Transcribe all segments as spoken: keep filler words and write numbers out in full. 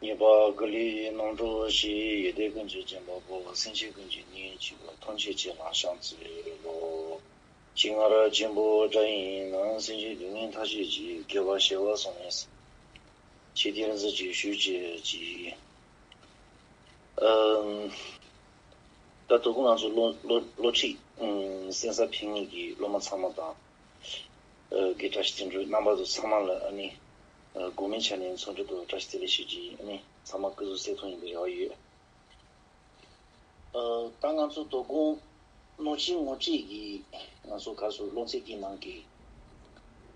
ཉེས་པ་ཀུན་ལས་རྣམ་གྲོལ་ཞིང་། ཡོན་ཏན་ཀུན་གྱི་རྒྱན་དཔའ་བོས། སེམས་ཅན་ཀུན་གྱི་གཉེན་གཅིག་པུ། ཐམས་ཅད་སྤྱན་ལ་ཕྱག་འཚལ་ལོ། ཞིང་རལ་ཆེན་པོ་འདྲ་ཡིན་ན། སེམས་ཅན་སྡུག་བསྔལ་མཐའ་བཞེས་ཀྱི། དགེ་བ་བྱེ་བ་གསུམ་ལས་སུ། ཆེས་བརྟན་གཟི་བརྗིད་ཞུ་བྱེད་ཅིང་། ཨམ། ད་དོ་དགོང་ང་ཚོ་སློབ་སློབ་སློབ་ཁྲིད་ཨམ་གསན་ས་ཕེབས་མཁན་གྱི་སློབ་མ་ཚང་མ་དང་། ཨ་གི་བཀྲ་ཤིས་བདེ་ལེགས། རྣམ་པ་ཚོ་ཚང་མ་ལ་ཨ་ནི་ཨ་དགོང་མོའི་ཆ་ནས་འཚམས་འདྲི་དང་བཀྲ་ཤིས་བདེ་ལེགས་ཞུ་རྒྱུ་ཡིན། ཨ་ནི་ཚང་མ་སྐུ་གཟུགས་གསལ་ཐང་ཡིན་པའི་རེ་བ་ཡོད། ཨ་ད་ང་ཚོ་དོ་དགོང་ནང་ཆོས་ངོ་སྤྲོད་ཀྱི་ང་ཚོ་ག་རེ་ཟེར་སློབ་ཚན་དེའི་ནང་གི་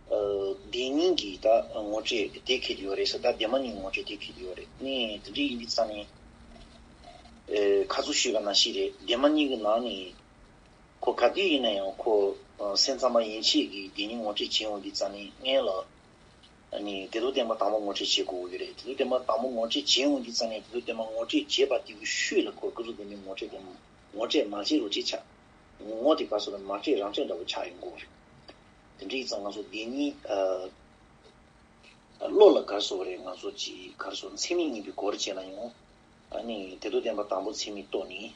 ཨ་སྡེ་གཉིས་ཀྱི་ད་ངོ་སྤྲོད་དེ་འཁེལ་ཡོད་རེད་ཟེར། ད་སྡེ་མ་གཉིས་ངོ་སྤྲོད་དེ་འཁེལ་ཡོད་རེད། ནས་དེ་འདྲ་ཡིན་དུས་ཙང་ནས་ཨ་ཁ་ཚུགས་ཞུས་པ་ནང་བཞིན་རེད། སྡེ་མ་གཉིས་ཀྱི་ནང་ནས་ཁོ་ག་དུས་ཡིན་ན་ཡང་ཁོ་ཨ་སེམས་ཙམ་པ་ཡན་ཆད་ཀྱིས་སྡེ་གཉིས་ངོ་སྤྲོད་བྱེད་ཡོང་དུས་ཙང་ནས་སྔོན་ལ་ཨ་ནི་དེ་དོ་བདེན་པ་དང་པོ་ངོ་སྤྲོད་བྱེད་དགོས་ཀྱི་རེད། དེ་དོ་བདེན་པ་དང་པོ་ངོ་སྤྲོད་བྱེད་ཡོང་དུས་ཙང་ནས་དེ་དོ་བདེན་པ་ངོ་སྤྲོད་བྱེད་པ་དེའི་ཤུལ་ལ་ཁོ་སྐུ་གཟུགས་བདེ་མོའི་ངོ་སྤྲོད་དེ་ངོ་སྤྲོད་མ་བྱེད་རོགས་བྱེད་ཆགས། ངོ་དེ་ག་སོ་ལ་མ་སྤྲད་རང་སྤྲད་འདྲ་པོ་ཆགས་ཡོང་གི་རེད། དེ་འདྲ་ཡིན་ཙང་ང་ཚོ་སྡེ་གཉིས་ཨ་བློ་ལ་ག་རེ་ཟེར་དགོས་རེད། ང་ཚོ་ཅིག་ག་རེ་ཟེར་མཚན་མེད་གཉིས་པའི་སྐོར་བྱས་ན་ཡང་ཨ་ནི་དེ་དོ་བདེན་པ་དང་པོ་མཚན་མེད་རྟོགས་ནས།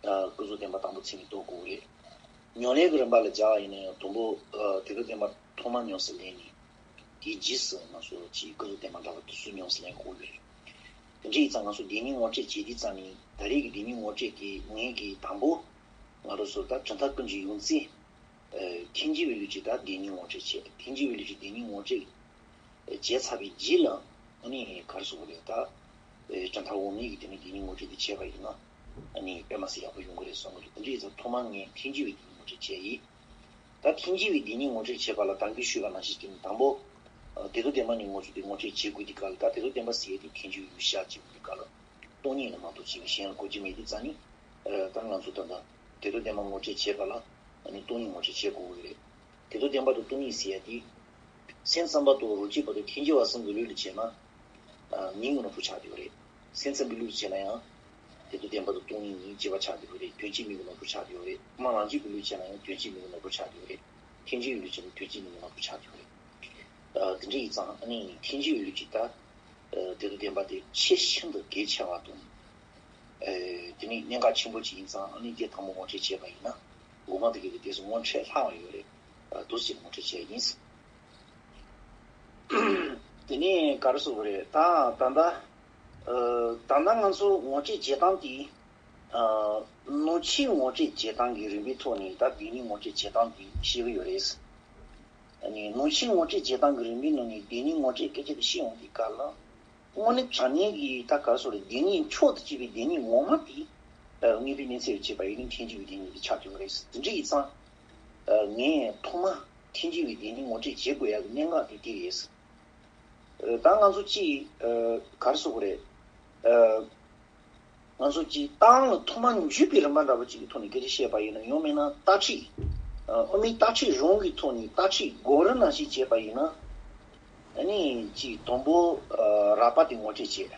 ཨ་སྐུ་གཟུགས་བདེན་པ་དང་པོ་མཚན་མེད་རྟོགས་དགོས་རེད། ཉམས་ལེན་གྱི་རིམ་པ་ལ་སྦྱར་བ་ཡིན་ན་ཡང་དང་པོ་ཨ་དེ་དོ་བདེན་པ་ཐོག་མ་ཉམས་སུ་ལེན་ནས། དེའི་རྗེས་སུ་ང་ཚོ་ཅིག་སྐུ་གཟུགས་བདེན་པ་འདྲ་པོ་དེ་ཚོ་ཉམས་སུ་ལེན་དགོས་རེད། དེ་འདྲ་ཡིན་ཙང་ང་ཚོ་སྡེ་གཉིས་ངོ་སྤྲོད་བྱེད་དུས་ཙང་ནས་ད་རེས་ཀྱི་སྡེ་གཉིས་ངོ་སྤྲོད་དེ་ངས་ཀྱི་དང་པོ་ང་རང་ཚོ་ད་གྲུབ་མཐའ་ཀུན་གྱི་ཡོངས་འཛིན། ཨ་ཐེག་མཆོག་པའི་ལུགས་ཀྱི་ད་སྡེ་གཉིས་ངོ་སྤྲོད་བྱས། ཐེག་མཆོག་པའི་ལུགས་ཀྱི་སྡེ་གཉིས་ངོ་སྤྲོད་བྱས་ཚར་བའི་རྗེས་ལ་ཨ་ནི་ག་རེ་ཟེར་དགོས་རེད། ད་ཨ་གྲུབ་མཐའ་འོག་མའི་གི་དེ་ནི་སྡེ་གཉིས་ངོ་སྤྲོད་དེ་བྱས་པ་ཡིན་ན་ཨ་ནི་དཔེ་མ་སྲིད་ཡག་པོ་ཡོང་གི་རེད་བསམ་གི་རེད། དེ་འདྲ་ཡིན་ཙང་ཐོག་མར་ངས་ཐེག་མཆོག་པའི་སྡེ་གཉིས་ངོ་སྤྲོད་བྱས་ཡིན། ད་ཐེག་མཆོག་པའི་སྡེ་གཉིས་ངོ་སྤྲོད་བྱས་པ་ལ་ད་གིན་ཞུས་པ་ནང་བཞིན་གྱི་དང་པོ་ཨ་དེ་དོ་བདེན་པ་ནས་ང་ཚོ་དེ་ངོ་སྤྲོད་བྱེད་དགོས་དུས་སྐབས་ལ། ད་དེ་དོ་བདེན་པ་ཟེར་ཡས་དེ་ཐེག་མཆོག་པའི་ལུགས་བཤད་བྱེད་དགོས་དུས་སྐབས་ལ། སྟོང་ཉིད་ལ་མ་གཏོགས་གཅིག་གཞན་ལ་གོ་རྒྱུ་མེད་དུས་ཙང་ནི། ཨ་ད་ང་ཚོ་ད་ལྟ་དེ་དོ་བདེན་པ་ངོ་སྤྲོད་བྱེད་པ་ལ་ཨ་ནི་སྟོང་ཉིད་ངོ་སྤྲོད་བྱེད་དགོས་ཀྱི་རེད། དེ་དོ་བདེན་པ་དང་སྟོང་ཉིད་ཟེར་ཡ་དེ། སེམས་ཙམ་པ་དང་རོ་གཅིག་པ་དང་ཐལ་འགྱུར་བ་གསུམ་གྱི་ལུགས་ལ་བྱས་ན། ཨ་མིང་གི་ནང་དུ་ཆགས་བསྡད་ཡོད་རེད། སེམས་ཙམ་པའི་ལུགས་ལ་བྱས་ན་ཡང་། དེ་དོ་བདེན་པ་དང་སྟོང་ཉིད་གཉིས་གཅིག་པ་ཆགས་བསྡད་ཡོད་རེད། དོན་སྤྱིའི་མིང་གི་ནང་དུ་ཆགས་བསྡད་ཡོད་རེད། དབུ་མ་རང་རྒྱུད་ཀྱི་ལུགས་ལ་བྱས་ན་ཡང་དོན་སྤྱིའི་མིང་གི་ནང་དུ་ཆགས་བསྡད་ཡོད་རེད། ཐལ་འགྱུར་བའི་ལུགས་ལ་བྱས་ན་དོན་སྤྱིའི་མིང་གི་ནང་དུ་ཆགས་བསྡད་ཡོད་རེད། ཨ་དེ་འདྲ་ཡིན་ཙང་ཨ་ནི་ཐལ་འགྱུར་བའི་ལུགས་ཀྱི་ད། ཨ་དེ་དོ་བདེན་པ་དེ་ཆེས་ཤིན་ཏུ་གལ་ཆེ་བ་དང་། ཨ་དེ་ནི་གནད་འགག་ཆེན་པོ་ཅིག་ཡིན་ཙང་ཨ་ནི་དེ་དང་པོ་ངོ་སྤྲོད་བྱས་པ་ཡིན་ན། འགོ་མ་དེ་གའི་དེ་ཚོ་ངོ་འཕྲོད་སླ་བ་ཡོད་རེད། ཨ་འདུག་སེ་ངོ་སྤྲོད་བྱས་ཡིན། དེ་ནས་ག་རེ་ཟེར་དགོས་རེད། ད་ད་ལྟ་ཨ་ད་ལྟ་ང་ཚོ་ངོ་སྤྲོད་བྱེད་སྟངས་དེ། ཨ་ནང་ཆོས་ངོ་སྤྲོད་བྱེད་སྟངས་ཀྱི་རིམ་པའི་ཐོག་ནས་ད་སྡེ་གཉིས་ངོ་སྤྲོད་བྱེད་སྟངས་དེ་ཤེས་ཀྱི་ཡོད་རེད། ཨ་ནི་ནང་ཆོས་ངོ་སྤྲོད་བྱེད་སྟངས་ཀྱི་རིམ་པའི་ནང་ནས་སྡེ་གཉིས་ངོ་སྤྲོད་སྐད་ཆ་དེ་བཤད་ཡོང་དུས་སྐབས་ལ། དངོས་གནས་དྲང་གནས་ཀྱི་ད་ག་རེ་ཟེར་དགོས་རེད། སྡེ་གཉིས་མཆོག་ཏུ་གཅེས་པའི་སྡེ་གཉིས་ངོ་མ་དེ། ཨ་དངོས་པོའི་གནས་ཚད་ལ་བྱས་པ་ཡིན་ན་ཐལ་འགྱུར་བའི་སྡེ་གཉིས་དེ་ཆགས་ཀྱི་ཡོད་རེད། དེ་འདྲ་ཡིན་ཙང་། ཨ་ངས་ཐོག་མ་ཐལ་འགྱུར་བའི་སྡེ་གཉིས་ངོ་སྤྲོད་བྱེད་དགོས་ཡག་གི་གནད་འགག་དེ་དེ་རེད། ཨ་ད་ང་ཚོ་གཅིག་ཨ་ག་རེ་ཟེར་དགོས་རེད། ཨ་ང་ཚོ་གཅིག་ལྟ་སྟངས་ལ་ཐོག་མར་འཇུག་པའི་རིམ་པ་འདྲ་པོ་གཅིག་གི་ཐོག་ནས་སྐད་ཆ་བཤད་པ་ཡིན་ན། ཡང་མིན་ན་རྟགས་ཁྲིད། ཨ་དབུ་མའི་རྟགས་ཁྲིད་རང་གི་ཐོག་ནས་རྟགས་ཁྲིད་གོ་རིམ་ནང་བཞིན་བྱས་པ་ཡིན་ན། ཨ་ནི་གཅིག་དང་པོ་ཨ་རགས་པ་དེ་ངོ་སྤྲོད་བྱས།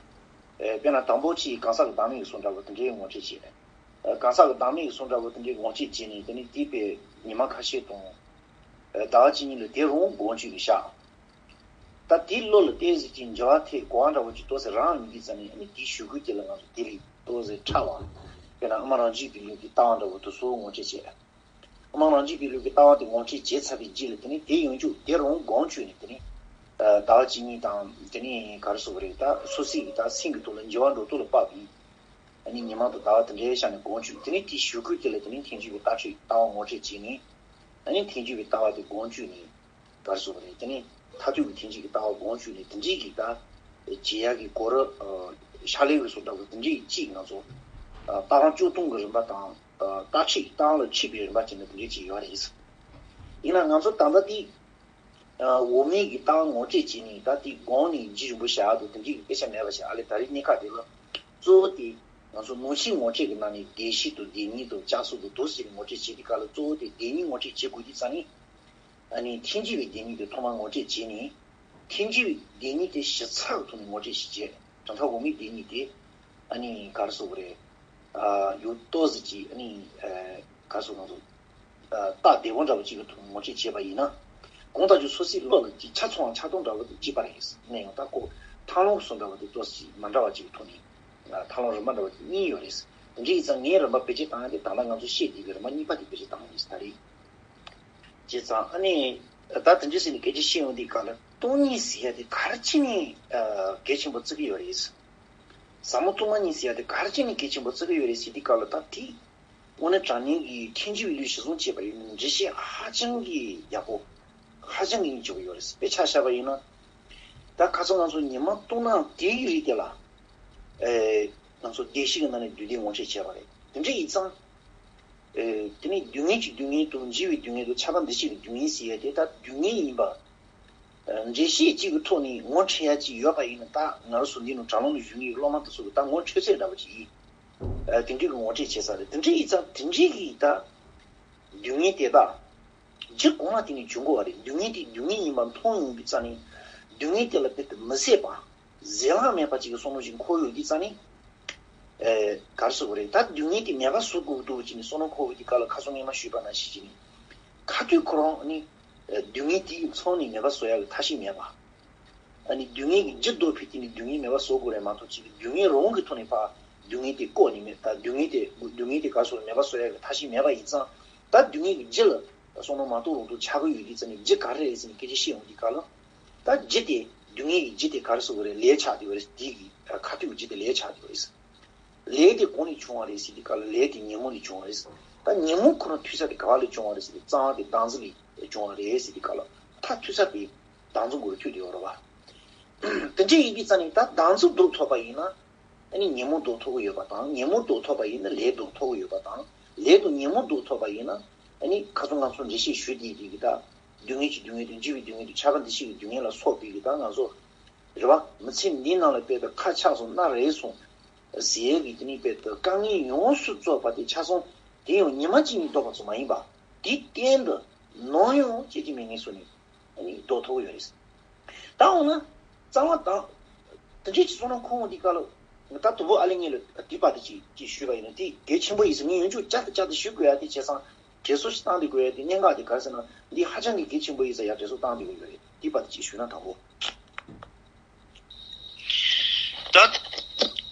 ཨ་དཔེར་ན་དང་པོ་གཅིག་གང་ཟག་གི་བདག་མེད་ཀྱི་སོ་འདྲ་པོ་དེ་འདྲའི་ངོ་སྤྲོད་བྱས། ཨ་གང་ཟག་གི་བདག་མེད་ཀྱི་སོ་འདྲ་པོ་དེ་འདྲའི་ངོ་སྤྲོད་བྱས་ནས། དེ་ནི་དེའི་པའི་ཉི་མ་ཁ་ཤས་དང་། ཟླ་བ་གཅིག་གཉིས་ལ་དེ་རང་དགོངས་བཅུད་ནས་བཞག་ད་དེའི་བློ་ལ་ཏོག་ཙམ་ཅིག་འགྱུར་བ་ཐེབས་གོ་བ་འདྲ་པོ་ཅིག་ཏོག་ཙམ་རང་ཡོང་དུས་ཙམ་ནས། ཨ་ནི་དེའི་ཞུ་སྐུལ་དེ་ལ་ང་ཚོ་དེ་ལས་ཏོག་ཙམ་ཕྲ་བ། དཔེར་ན་དབུ་མ་རང་རྒྱུད་ཀྱི་ལུགས་ཀྱི་ལྟ་བ་འདྲ་པོ་དེ་ཚོ་ངོ་སྤྲོད་བྱས། དབུ་མ་རང་རྒྱུད་ཀྱི་ལུགས་ཀྱི་ལྟ་བ་དེ་ངོ་སྤྲོད་བྱས་ཚར་བའི་རྗེས་ལ། དེ་ནི་དེ་ཡོང་རྒྱུ་དེ་རང་དགོངས་བཅུད་ནས། དེ་ནི་ཟླ་བ་གཅིག་གཉིས་དང་། དེ་ནི་ག་རེ་ཟེར་དགོས་རེད། ད་སོ་སོའི་གི་ད་སེམས་ཀྱི་ཐོག་ལ་འགྱུར་བ་འགྲོ་ཐུབ་ལ་དཔག་པའི། ཨ་ནི་ཉི་མ་དང་ཟླ་བ་དེ་འདྲའི་ཆ་ནས་དགོངས་བཅུད། དེ་ནི་དེའི་ཞུ་སྐུལ་དེ་ལ་དེ་ནི་ཐལ་འགྱུར་བའི་རྟགས་ཁྲིད་ལྟ་བ་ངོ་སྤྲོད་བྱས་ནས། ཨ་ནི་ཐལ་འགྱུར་བའི་ལྟ་བ་དེ་དགོངས་བཅུད་ནས། ག་རེ་ཟེར་དགོས་རེད། དེ་ནི་མཐར་ཐུག་གི་ཐལ་འགྱུར་གྱི་ལྟ་བ་དགོངས་བཅུད་ནས། དེ་འདྲའི་གི་ད་བྱེད་ཡག་གི་གོ་རིམ། ཕྱག་ལེན་གྱི་སོ་འདྲ་པོ་དེ་འདྲའི་གཅིག་ང་ཚོ་ལྟ་སྟངས་སྐྱོང་སྟངས་ཀྱི་རིམ་པ་དང་། རྟགས་ཁྲིད་ལྟ་སྟངས་ལ་ཁྲིད་པའི་རིམ་པ་བྱས་ནས་དེ་འདྲའི་གཅིག་ཡོད་རེད། ཡིན་ན་ང་ཚོ་ད་ལྟ་དེ། འོག་མིན་གྱི་ལྟ་སྟངས་ངོ་སྤྲོད་བྱས་ནས། ད་དེ་དགོངས་ནས་རྒྱུན་རིང་པོ་བཞག་འདུག་དེ་འདྲའི་གི་སྐད་ཆ་མེད་པ་ཞིག་ཨ་ལས། ད་རེས་གནས་སྐབས་དེ་ལ་གཙོ་བོ་དེ་ང་ཚོ་ནང་ཆོས་ངོ་སྤྲོད་ཀྱི་ནང་ནས་སྡེ་བཞི་དང་སྡེ་གཉིས་དང་བཅའ་གསུམ་དང་འདུག་སེ་ངོ་སྤྲོད་བྱེད་དུས་སྐབས་ལ། གཙོ་བོ་དེ་སྡེ་གཉིས་ངོ་སྤྲོད་བྱེད་དགོས་དུས་ཙང་ནི། ཨ་ནི་ཐལ་འགྱུར་བའི་སྡེ་གཉིས་དེ་ཐོག་མར་ངོ་སྤྲོད་བྱས་ནས། ཐལ་འགྱུར་བའི་སྡེ་གཉིས་དེ་ཞིབ་ཚགས་ཀྱི་ཐོག་ནས་ངོ་སྤྲོད་ཞིག་བྱས། གྲུབ་མཐའ་འོག་མའི་སྡེ་གཉིས་དེ་ཨ་ནི་ག་རེ་ཟེར་དགོས་རེད། ཨ་ཡོད་ཏོག་ཙམ་ཅིག་ཨ་ནི་ཨ་ག་རེ་ཟེར། ང་ཚོ་ཨ་རྟགས་བདེ་བོ་འདྲ་བོ་ཅིག་གི་ཐོག་ནས་ངོ་སྤྲོད་བྱས་པ་ཡིན་ན། གང་ལྟར་ཀྱང་སོ་སོའི་བློ་ལ་ཅིག་ཆ་ཚང་ཆགས་སྟངས་འདྲ་བོ་དང་གཅིག་པ་རེད། ཡིན་ན་ཡང་ད་ཁོ་ད་ ཐང་ལུང་གི་སོ་འདྲ་བ་དེ་ཏོག་ཙམ་མ་འདྲ་བ་ཅིག་གི་ཐོག་ནས་ཐང་ལུང་རིམ་པ་འདྲ་བ་དེ་གཉིས་ཡོད་རེད། དེ་འདྲ་ཡིན་ཙང་ངའི་རིམ་པ་བེད་སྤྱོད་བཏང་ཡ་དེ་ད་ལྟ་ང་ཚོ་བཤད་བསྡད་པའི་རིམ་པ་གཉིས་པ་དེ་བེད་སྤྱོད་བཏང་ཡ་རེད་ད་རེད། བྱས་ཙང་ཨ་ནི་ད་དེ་འདྲ་ཟེར་ནས་སྐད་ཆ་བཤད་ཡོང་དུས་སྐབས་ལ་སྟོང་ཉིད་ཟེར་ཡ་དེ་ག་རེ་བྱས་ནས་གལ་ཆེན་པོ་བརྩི་གི་ཡོད་རེད། ཟབ་མོ་སྟོང་པ་ཉིད་ཟེར་ཡ་དེ་ག་རེ་བྱས་ནས་གལ་ཆེན་པོ་བརྩི་གི་ཡོད་རེད་ཟེར་དུས་སྐབས་ལ་ད་དེ་དངོས་གནས་དྲང་གནས་ཀྱི་མཁྱེན་ཆེ་བའི་ལུས་གཞི་བཟུང་བྱས་པ་ཡིན་ན་འགྲེལ་བཤད་ཧ་ཅང་གི་ཡག་པོ་ཧ་ཅང་གི་ཡིན་ཆོག་གི་ཡོད་རེད། དཔེ་ཆ་བཞག་པ་ཡིན་ན་ད་ཁ་སང་ང་ཚོ་ཉི་མ་སྟོང་ན་དེའི་རིགས་དེ་ལ་ཨེ་ང་ཚོ་བདེ་གཤེགས་ཀྱི་ནང་ནས་བསྡུས་ཏེ་ངོ་སྤྲོད་བྱས་པ་རེད། དེ་འདྲ་ཡིན་ཙང་། ཨེ་དེ་ནི་སྡུག་བསྔལ་གྱི་སྡུག་བསྔལ་དང་འཇིགས་པའི་སྡུག་བསྔལ་དང་ཁྱབ་པ་འདུ་ཤེས་ཀྱི་སྡུག་བསྔལ་ཟེར་ཡ་དེ་ད་སྡུག་བསྔལ་ཡིན་པ། ཨེ་འགྲེལ་བཤད་ཅིག་གི་ཐོག་ནས་ངོ་འཕྲོད་ཡ་ཅིག་ཡོད་པ་ཡིན་ན་ད་ང་རང་ཚོ་འདི་ནང་དྲ་ལམ་ལ་བཞུགས་མཁན་གྱི་སློབ་མ་དེ་ཚོ་གི་ད་ངོ་འཕྲོད་ཚད་འདྲ་པོ་ཅིག་ཡིན། ཨེ་དེ་འདྲའི་གི་ངོ་སྤྲོད་བྱེད་ས་རེད། དེ་འདྲ་ཡིན་ཙང་དེ་འདྲའི་གི་ད་སྡུག་བསྔལ་དེ་དག་རྒྱུ་གང་ལ་བརྟེན་ནས་བྱུང་དགོས་པ་རེད། སྡུག་བསྔལ་དེ་སྡུག་བསྔལ་ཡིན་པ་མཐོང་ཡོང་དུས་ཙ་ནས་སྡུག་བསྔལ་དེ་ལ་དཔེ་དེ་མི་བཟད་པ། བཟེད་གླགས་མེད་པ་ཅིག་གི་བསམ་བློ་ཞིག་འཁོར་ཡོང་དུས་ཙ་ནས། ཨེ་ག་རེ་ཟེར་དགོས་རེད། ད་སྡུག་བསྔལ་དེ་མེད་པ་བཟོ་དགོས་འདུག་ཅེས་ནས་བསམ་བློ་འཁོར་བའི་དུས་སྐབས་ལ་ཁ་སང་སྔོན་མ་ཞུས་པ་ནང་བཞིན་བྱས་ནས། ཁ་ཐུག་ཁོ་རང་ནི་སྡུག་བསྔལ་དེ་ཡི་མཚོན་ནས་མེད་པ་བཟོ་ཡག་གི་ཐབས་ཤེས་མེད་པ། ཨ་ནི་སྡུག་བསྔལ་གྱི་རྒྱུ་ལྡོག་པའི་སྟེང་ནས་སྡུག་བསྔལ་མེད་པ་བཟོ་དགོས་རེད་མ་གཏོགས་ཅིག་གི་སྡུག་བསྔལ་རང་གི་ཐོག་ནས་ཕར་སྡུག་བསྔལ་དེ་བཀོག་ནས་མེད་ད་སྡུག་བསྔལ་དེ་སྡུག་བསྔལ་དེ་ག་རེ་ཟེར་དགོས་རེད། མེད་པ་བཟོ་ཡག་གི་ཐབས་ཤེས་མེད་པ་ཡིན་ཙང་ད་སྡུག་བསྔལ་གྱི་རྒྱུ་ལ་བསམ་བློ་མ་གཏོང་རོགས་གཏོང་ཆགས་ཀྱི་ཡོད་དུས་ཙ་ནས་རྒྱུ་ག་རེ་རེད་ཟེར་ནས་སྐད་ཆ་བཤད་ཡོང་དུས་སྐབས་ལ། ད་རྒྱུ་དེ་སྡུག་བསྔལ་གྱི་རྒྱུ་དེ་ག་རེ་ཟེར་དགོས་རེད། ལས་ཆགས་བསྡད་པ་རེད། དེ་གི་ཁ་ཐུག་གི་རྒྱུ་དེ་ལས་ཆགས་བསྡད་པ་རེད། ལས་དེ་གང་ནས་བྱུང་བ་རེད་ཟེར་དུས་སྐབས་ལ་ལས་དེ་ཉོན་མོངས་ནས་བྱུང་བ་རེད། ད་ཉོན་མོངས་ཁོ་རང་འཐུས་ས་དེ་ག་བ་ལས་བྱུང་བ་རེད་ཟེར་དུས་གཙང་བ་དེ་བདག་འཛིན་ལས་བྱུང་བ་རེད་ཟེར་དུས་སྐབས་ལ་ད་འཐུས་ས་དེ་བདག་འཛིན་གོ་རུ་འཐུས་དེ་ཡོད་རེད་བ། དེ་འདྲ་ཡིན་དུས་ཙ་ནས་ད་བདག་འཛིན་ལྡོག་ཐུབ་པ་ཡིན་ན་ཨ་ནི་ཉོན་མོངས་ལྡོག་ཐུབ་ཀྱི་ཡོད་པ་དང་ཉོན་མོངས་ལྡོག་ཐུབ་པ་ཡིན་ན་ལས་ལྡོག་ཐུབ་ཀྱི་ཡོད་པ་དང་ལས་དང་ཉོན་མོངས་ལྡོག་ཐུབ་པ་ཡིན་ན་ཨ་ནི་ཁ་སང་ང་ཚོ་འགྲེལ་བཤད་ཞུས་དེ་དེ་གི་ད་སྡུག་བསྔལ་གྱི་སྡུག་བསྔལ་དང་འཇིགས་པའི་སྡུག་བསྔལ་དང་ཁྱབ་པ་འདུ་ཤེས་ཀྱི་སྡུག་བསྔལ་ལ་སོགས་པའི་གི་ད་ང་ཚོ་རེད་བ། མི་ཚེ་འདི་ནང་ལ་དཔེ་ད་ཁ་ཆག་སོང་སྣ་རལ་སོང་ཟེར་གི་དེ་ནི་དཔེ་ད་དཀའ་ངལ་ཡོངས་སུ་རྫོགས་པ་དེ་ཆ་ཚང་དེ་ཡང་ཉི་མ་གཅིག་གཉིས་ལྡོག་པ་ཚོ་མ་ཡིན་པ་དེ་གཏན་དུ་ནམ་ཡང་སྐྱེ་རྒྱུ་མེད་ངེས་སོ་ནི་ཨ་ནི་ལྡོག་ཐུབ་ཀྱི་ཡོད་རེད། ད་འོ་ན་གཙང་བ་དང་དེ་འདྲའི་ཅིག་བསམ་བློ་འཁོར་འོང་དུས་སྐབས་ལ་ད་དུམ་བུ་ཨ་ལེ་ངེད་ལ་དེ་པ་དེ་ཅིག་ཅིག་ཞུས་པ་ཡིན་ན་དེ་གལ་ཆེན་པོ་ཡིན་ཟེར་ངས་ཡོངས་རྫོགས་བསྐྱར་དུ་བསྐྱར་དུ་ཞུ་དགོས་ཡ་དེ་བྱས་ཙང་དྲན་གསོ་ཞིག་བཏང་དེ་དགོས་ཡ་དེ་གནད་འགག་དེ་ག་རེ་ཟེར་ན་འདི་ཧ་ཅང་གི་གལ་ཆེན་པོ་ཡིན་ཟེར་ཡ་དྲན་གསོ་བཏང་དེ་དགོས་ཡོད་རེད། དེ་པ་དེ་ཅིག་ཞུས་ན་དང་པོ། ད་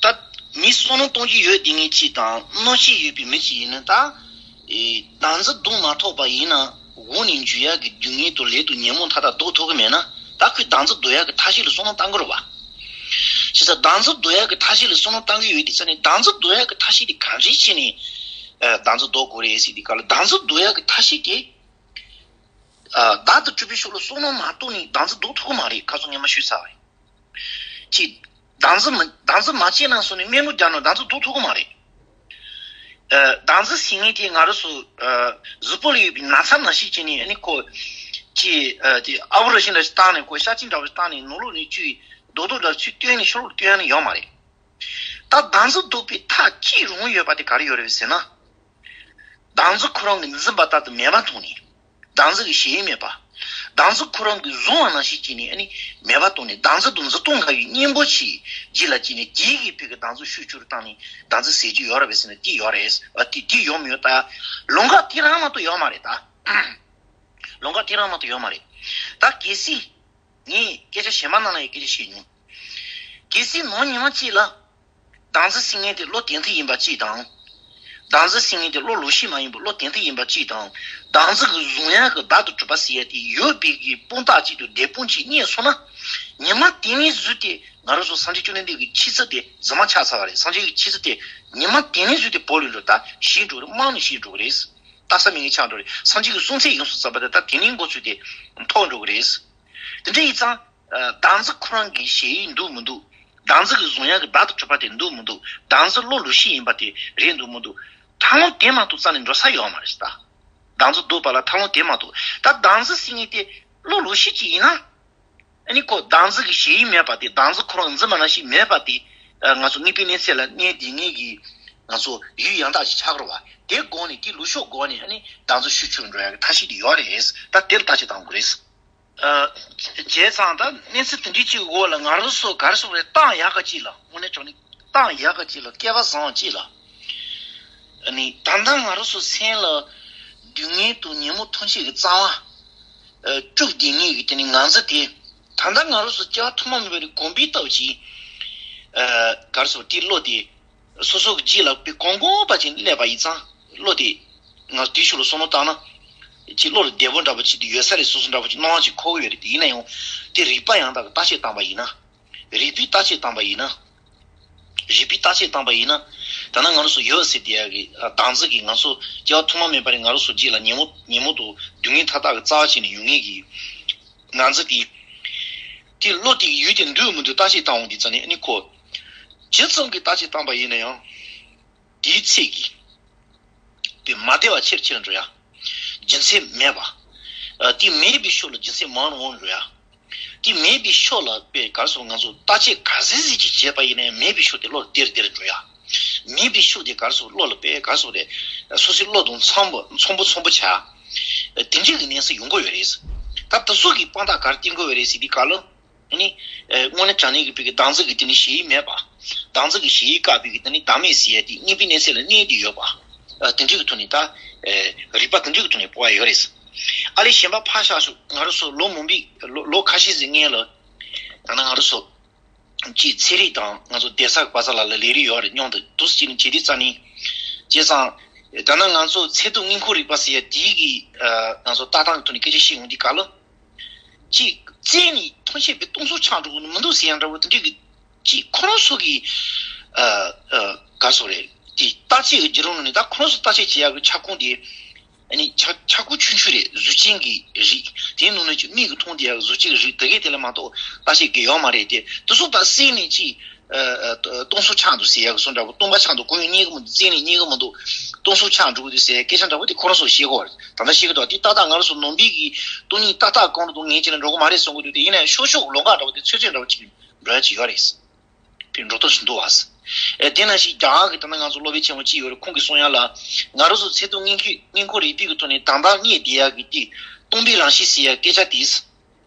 ད་མི་བསམ་བློ་གཏོང་རྒྱུ་ཡོད་དེ་ངས་ཅིག་དང་གནོད་བྱེད་ཡོད་པའི་མི་ཅིག་ཡིན་ན་ད་ཨེ་བདག་འཛིན་བཟློག་མ་ཐུབ་པ་ཡིན་ན་འོག་ནས་འཇུ་ཡག་གི་སྡུག་བསྔལ་དང་ལས་དང་ཉོན་མོངས་མཐའ་དག་ལྡོག་ཐུབ་ཀྱི་མེད་ན་ད་ཁོས་བདག་འཛིན་བཟློག་ཡག་གི་ཐབས་ཤེས་ལ་བསམ་བློ་གཏང་གི་རེད་བ། བྱས་ཙང་བདག་འཛིན་བཟློག་ཡག་གི་ཐབས་ཤེས་ལ་བསམ་བློ་གཏང་གི་ཡོད་དེ་ཙ་ནས་བདག་འཛིན་བཟློག་ཡག་གི་ཐབས་ཤེས་དེ་ག་རེ་བྱས་ནས་ཨེ་བདག་འཛིན་བཟློག་དགོས་རེད་ཟེར་དུས་སྐབས་ལ་བདག་འཛིན་བཟློག་ཡག་གི་ཐབས་ཤེས་དེ། ཨ་བདག་ཏུ་གྲུབ་པའི་ཕྱོགས་ལ་བསམ་བློ་མ་གཏོང་ནས་བདག་འཛིན་བཟློག་ཐུབ་ཀྱི་མ་རེད། ཁ་སང་ངས་མ་ཞུས་ཚར་བ་རེད། ཅིག་བདག་འཛིན་མ་བདག་འཛིན་མ་བྱས་ན་སོང་ནས་དམན་ལུགས་རྒྱག་ན་བདག་འཛིན་བཟློག་ཐུབ་ཀྱི་མ་རེད། ཨ་བདག་འཛིན་ཟེར་མཁན་དེ་ང་རང་ཚོ་ཨ་གཟུགས་པོ་ལ་ཡོད་པའི་ན་ཚ་ནང་བཞིན་བྱས་ནས་ཨ་ནི་ཁོ་ཅིག་ཨ་དེ་ཨ་བོ་ར་ཤིང་འདྲ་ཞིག་བཏང་ནས་ཁོ་ཤ་ཅིག་འདྲ་བ་ཞིག་བཏང་ནས་ནང་ལོགས་ནས་ཅིག་རྡོག་རྡོག་འདྲ་ཚུར་བཏོན་ནས་ཕྱི་ལོགས་ལ་བཏོན་ཡ་ནི་ཡོད་མ་རེད། ད་བདག་འཛིན་བཟློག་པའི་ཐབས་གཅིག་རང་ཡོད་པ་དེ་ག་རེ་ཡོད་རེད་ཟེར་ན། བདག་འཛིན་ཁོ་རང་གིས་འཛིན་པ་ལྟར་དུ་མེད་པ་མཐོང་ནས། བདག་འཛིན་གྱི་ཞེན་ཡུལ་མེད་པ། བདག་འཛིན་ཁོ་རང་གིས་བཟུང་བ་ནང་བཞིན་བྱས་ནས་ཨ་ནི་མེད་པ་མཐོང་ནས་བདག་འཛིན་དང་འཛིན་སྟངས་འགལ་བའི་གཉེན་པོ་ཞིག་རྗེས་ལ་སྐྱེས་ནས་དེའི་གི་ཕི་གི་བདག་འཛིན་ཤུགས་ཆུང་རུ་བཏང་ནས་བདག་འཛིན་ཟེར་རྒྱུ་ཡོད་རེད་པས་ཟེར་ན་དེ་ཡོད་རེད། ཨ་དེ་དེ་ཡོད་མི་ཡོད་ད། ལམ་ཁ་དེ་རང་མ་གཏོགས་ཡོད་མ་རེད་ད། ལམ་ཁ་དེ་རང་མ་གཏོགས་ཡོད་མ་རེད། ད་གལ་སྲིད། ངས་སྐད་ཆ་གཞན་པ་ནང་ལ་ཡང་སྐད་ཆ་བཤད་མྱོང་། གལ་སྲིད་ནམ་ཉི་མ་གཅིག་ལ། བདག་འཛིན་ཟེར་མཁན་དེ་བློ་གཏད་ཐབས་ཡིན་པ་གཅིག་དང་། བདག་འཛིན་ཟེར་མཁན་དེ་བློ་ལོག་ཤེས་མ་ཡིན་པར་བློ་གཏད་ཐབས་ཡིན་པ་གཅིག་དང་། བདག་འཛིན་གྱི་བཟུང་ཡག་གི་བདག་ཏུ་གྲུབ་པ་ཟེར་ཡ་དེ་ཡོད་པའི་གི་དཔང་རྟགས་གཅིག་ཏུ་དེད་དཔོན་གཅིག་རྙེད་སོང་ན། ཉི་མ་དེ་ནས་བཟུང་སྟེ་ང་རང་ཚོ་སངས་རྒྱས་བཅོམ་ལྡན་འདས་ཀྱི་ཆོས་ཚུལ་དེ་རྫུན་མ་ཆགས་ཚར་བ་རེད། སངས་རྒྱས་ཀྱི་ཆོས་ཚུལ་དེ་ཉི་མ་དེ་ནས་བཟུང་སྟེ་བོར་ལུས་ལུས་ད་ཞིག་འགྲོ་རེད། རྨང་ནས་ཞིག་འགྲོ་གི་རེད། ལྟ་ས་མེད་མཁན་ཆགས་འགྲོ་རེད། སངས་རྒྱས་ཀྱི་གསུང་ཚད་ཡོངས་སུ་རྫོགས་པ་དེ་ད་དེ་ནས་འགོ་ཚུགས་ཏེ་ཐོག་འགྲོ་གི་རེད། དེ་འདྲ་ཡིན་ཙང་། ཨ་བདག་འཛིན་ཁོ་རང་གི་ཞེན་ཡུལ་འདུག་མི་འདུག་བདག་འཛིན་གྱི་བཟུང་ཡག་གི་བདག་ཏུ་གྲུབ་པ་དེ་འདུག་མི་འདུག་བདག་འཛིན་བློ་ལོག་ཤེས་ཡིན་པ་དེ་རེད་འདུག་མི་འདུག་ཐབས་ལམ་དེ་མ་གཏོགས་རྩ་ནས་འགྲོ་ས་ཡོད་མ་རེད་ད། བདག་འཛིན་བཟློག་པ་ལ་ཐབས་ལམ་དེ་མ་གཏོགས། ད་བདག་འཛིན་ཟེར་མཁན་དེ་བློ་ལོག་ཤེས་ཅིག་ཡིན་ན། ཨ་ནི་ཁོ་བདག་འཛིན་གྱི་ཞེན་ཡུལ་མེད་པ་དེ་བདག་འཛིན་ཁོ་རང་འཛིན་པ་ནང་བཞིན་མེད་པ་དེ། ཨ་ང་ཚོ་དངོས་པོའི་གནས་ཚད་ལ་གནས་དེ་ངེས་ཀྱི་ང་ཚོ་ཡུལ་ཡང་དག་ཅིག་ཆགས་ཀྱི་རེད་བ། དེ་སྒོ་ནས་དེ་ལུགས་ཕྱོགས་སྒོ་ནས་ཨ་ནི་བདག་འཛིན་ཤུགས་ཆུང་འགྲོ་ཡག་གི་ཐབས་ཤེས་དེ་ཡོད་རེད། ད་དེ་ལ་བརྟག་དཔྱད་གཏང་དགོས་རེད། ཨ། བྱས་ཙང་ད་གནས་ཚུལ་དེ་འདྲའི་ཅིག་འོག་ལ་ང་རང་ཚོ་ག་རེ་ཟེར་དགོས་རེད། ཏང་ཡག་ག་ཅིག་ལ་དངོས་གནས་དྲང་གནས་ཏང་ཡག་ག་ཅིག་ལ་སྐལ་བ་བཟང་བ་ཅིག་ལ། ཨ་ནི་ད་ལྟ་ང་རང་ཚོ་སེམས་ལ་སྡུག་བསྔལ་དང་ཉོན་མོངས་ཐམས་ཅད་ཀྱི་རྩ་བ། ཨ་བཅུག་བསྡད་མཁན་གྱི་དེ་ནི་ང་ཚོ་དེ། ད་ལྟ་ང་རང་ཚོ་སྐྱེ་བ་ཐོག་མ་མེད་པ་ནས་གོམས་པའི་སྟོབས་ཀྱིས། ཨ། ག་རེ་ཟེར། དེའི་བློ་དེ་སོ་སོ་གི་རྒྱུད་ལ་དཔེ་གོང་གོང་བ་ཅིག་སླེབས་པ་ཡིན་ཙང་། བློ་དེ་ང་དེའི་ཕྱོགས་ལ་བསམ་བློ་བཏང་ན། ཅིག་བློ་ལ་བདེ་པོ་འདྲ་པོ་ཅིག་ཡོད་ས་རེད། སོ་སོ་འདྲ་པོ་ཅིག་སྣང་བ་ཅིག་འཁོར་གི་ཡོད་རེད། དེ་ཡིན་ན་ཡང་དེ་རིགས་པ་ཡང་དག་གི་བརྟག་དཔྱད་བཏང་པ་ཡིན་ན། རིགས་པས་བརྟག་དཔྱད་བཏང་པ་ཡིན་ན། རིགས་པས་བརྟག་དཔྱད་བཏང་པ་ཡིན་ན། ད་ནང་ང་རང་ཚོ་ཡོད་ཟེར་དེ་ཡ་གི་བདག་འཛིན་གྱིས་ང་ཚོ་སྐྱེ་བ་ཐོག་མ་མེད་པ་ནས་ང་རང་ཚོ་རྒྱུད་ལ་ཉོན་མོངས་ཉོན་མོངས་དང་སྡུག་བསྔལ་མཐའ་དག་གི་རྩ་བ་བྱས་ནས་ཡོད་མཁན་གྱི་བདག་འཛིན་དེ། དེ་བློ་དེ་ཡུལ་དེ་འདུག་མི་འདུག་བརྟག་དཔྱད་བཏང་འོང་དུས་ཙམ་ནས། ཨ་ནི་ཁོ་ཇི་ཙམ་གྱིས་བརྟག་དཔྱད་བཏང་པ་ཡིན་ན་ཡང་། དེའི་ཚིག་གིས་དེ་མ་བདེ་བ་ཆེར་ཆེར་འགྲོ་ཡ། རྒྱུ་མཚན་མེད་པ། ཨ། དེ་མེད་པའི་ཕྱོགས་ལ་རྒྱུ་མཚན་མང་རུ་འགྲོ་ཡ། དེ་མེད་པའི་ཕྱོགས་ལ་དཔེ་ག་རེ་ཟེར། ང་ཚོ་བརྟག་དཔྱད་ག་ཚད་ཅིག་བྱས་པ་ཡིན་ན་ཡང་མེད་པའི་ཕྱོགས་དེ་བློ་ལ་སྟེར་སྟེར་འགྲོ་ཡ། མེད་པའི་ཕྱོགས་དེ་ག་རེ་ཟེར། བློ་ལ་དཔེ་ག་རེ་ཟེར་རེད། སོ་སོའི་བློ་དང་འཚམ་པོ་འཚམ་པོ་འཚམ་པོ་ཆགས། དེ་འདྲའི་གི་གནས་ཚུལ་ཡོང་གི་ཡོད་རེད། ད་དེ་ཚོ་གི་དཔང་རྟགས་ག་རེ་བསྟན་གྱི་ཡོད་རེད་ཟེར་དུས་སྐབས་ལ། ཨ་ནི། ཨ། དངོས་གནས་དྲང་གནས་ཀྱི་བོད་ཀྱི་བདག་འཛིན་གྱི་དེ་ནི་གཞི་མེད་པ། བདག་འཛིན་གྱི་གཞི་བཀག་པའི་གི་དེ་ནི་བདག་མེད་ཟེར་ཡ་དེ་གཉིས་པའི་གནས་ཚད་ལ་གནས་ཏེ་ཡོད་པ། ཨ། དེ་འདྲའི་གི་ཐོག་ནས་ད། ཨ། རིགས་པ་དེ་འདྲའི་གི་ཐོག་ནས་སྤོ་བ་ཡོད་རེད། ཨ་ལས་གཞན་པ་ཕར་བཞག་ཤོག། ང་རང་ཚོ་ལོ་མང་པོའི་ལོ་ལོ་ཁ་ཤས་ཤིག་སྔོན་ལ། ཡང་ན་ང་རང་ཚོ་ཅིག་ཚན་རིག་དང་ང་ཚོ་སྡེ་གསར་པ་ཚ་ལ་ལ་ལས་རིགས་ཡོད་རེད། མཉམ་དུ་འདུག་སེ་བྱས་ནས་བྱེད་དུས་ཙམ་ནས། བྱས་ཙང་། ད་ནང་ང་ཚོ་ཚད་མཐོ་དངོས་ཁམས་རིག་པ་ཟེར་ཡ་དེའི་གི། ཨ། ང་ཚོ་ལྟ་སྟངས་ཀྱི་ཐོག་ནས་སྐད་ཆ་བཤད་ཡོང་དུས་སྐབས་ལ། ཅིག་རྩད་ནས་ཐོན་ཤེས་པའི་སྟོང་ཚོ་ཆགས་འགྲོ་གི་མི་འདུག་ཟེར་ཡང་འདྲ་བོ་དེ་འདྲའི་གི། ཅིག་ཁོ་རང་ཚོ་གི། ཨ། ཨ། ག་རེ་ཟེར་རེད། དེ་བརྟག་དཔྱད་ཀྱི་བརྒྱུད་རིམ་ནང་ནས་ད་ཁོ་རང་ཚོ་བརྟག་དཔྱད་བྱེད་ཡག་གི་ཁྱབ་ཁོངས་དེ། ཨ་ནི་ཁྱབ་ཁྱབ་ཁོངས་ཆུང་ཆུང་རེད། གཟུགས་ཅན་གྱི་རིགས། དེའི་ནང་ནས་ཅིག་མིག་གིས་མཐོང་བསྡད་ཡག་གི་གཟུགས་ཅན་གྱི་རིགས་དེ་གས་དེ་ལས་མ་གཏོགས་བརྟག་དཔྱད་གི་ཡོད་མ་རེད་དེ། དེ་ཚོ་ད་རྩད་ནས་ཅིག་ཨ། ཨ། སྟོང་ཚོ་ཆགས་འདུག་ཟེར་ཡག་གི་བཟོ་འདྲ་བོ། སྟོང་པ་ཆགས་འདུག། གོ་ཡོང་རྙེད་གི་མི་འདུག། རྩད་ནས་རྙེད་གི་མི་འདུག། སྟོང་ཚོ་ཆགས་འགྲོ་གི་འདུག་ཟེར་སྐད་ཆ་འདྲ་བོ་དེ་ཁོ་རང་ཚོ་བཤད་གི་ཡོད་རེད། ད་ལྟ་བཤད་གི་འདུག། དེ་ཏག་ཏག་ང་རང་ཚོ་ནང་པའི་གི་སྟོང་ཉིད་ཏག་ཏག་གང་རུ་འདུག་ངས་བྱས་ན་འགྲོ་གི་མ་རེད་བསམ་གི་འདུག། དེ་ཡིན་ན་ཡང་ཤོག་ཤོག་ལོང་ག་འདྲ་བོ་དེ་ཚོད་ཚོད་འདྲ་བོ་ཅིག་འགྲོ་ཡ་ཅིག་ཡོད་རེད། དེ་འགྲོ་ཐབས་ཤིག་འདུག་བ། ཨེ། དེ་ནང་བཞིན་རྒྱ་གར་གི་ད་ལྟ་ང་ཚོ་སློབ་དཔོན་ཆེན་མོ་གཅིག་ཡོད་རེད། ཁོང་གིས་གསུང་ཡ་ལ། ང་རང་ཚོ་ཚད་མཐོ་དངོས་ཁམས་དངོས་ཁམས་རིག་པའི་གི་ཐོག་ནས་དང་བདག་གཉིས་བསྡད་ཡ་གི་དེ་སྟོང་པའི་རང་བཞིན་ཟེར་ཡ་སྐད་ཆ་དེ།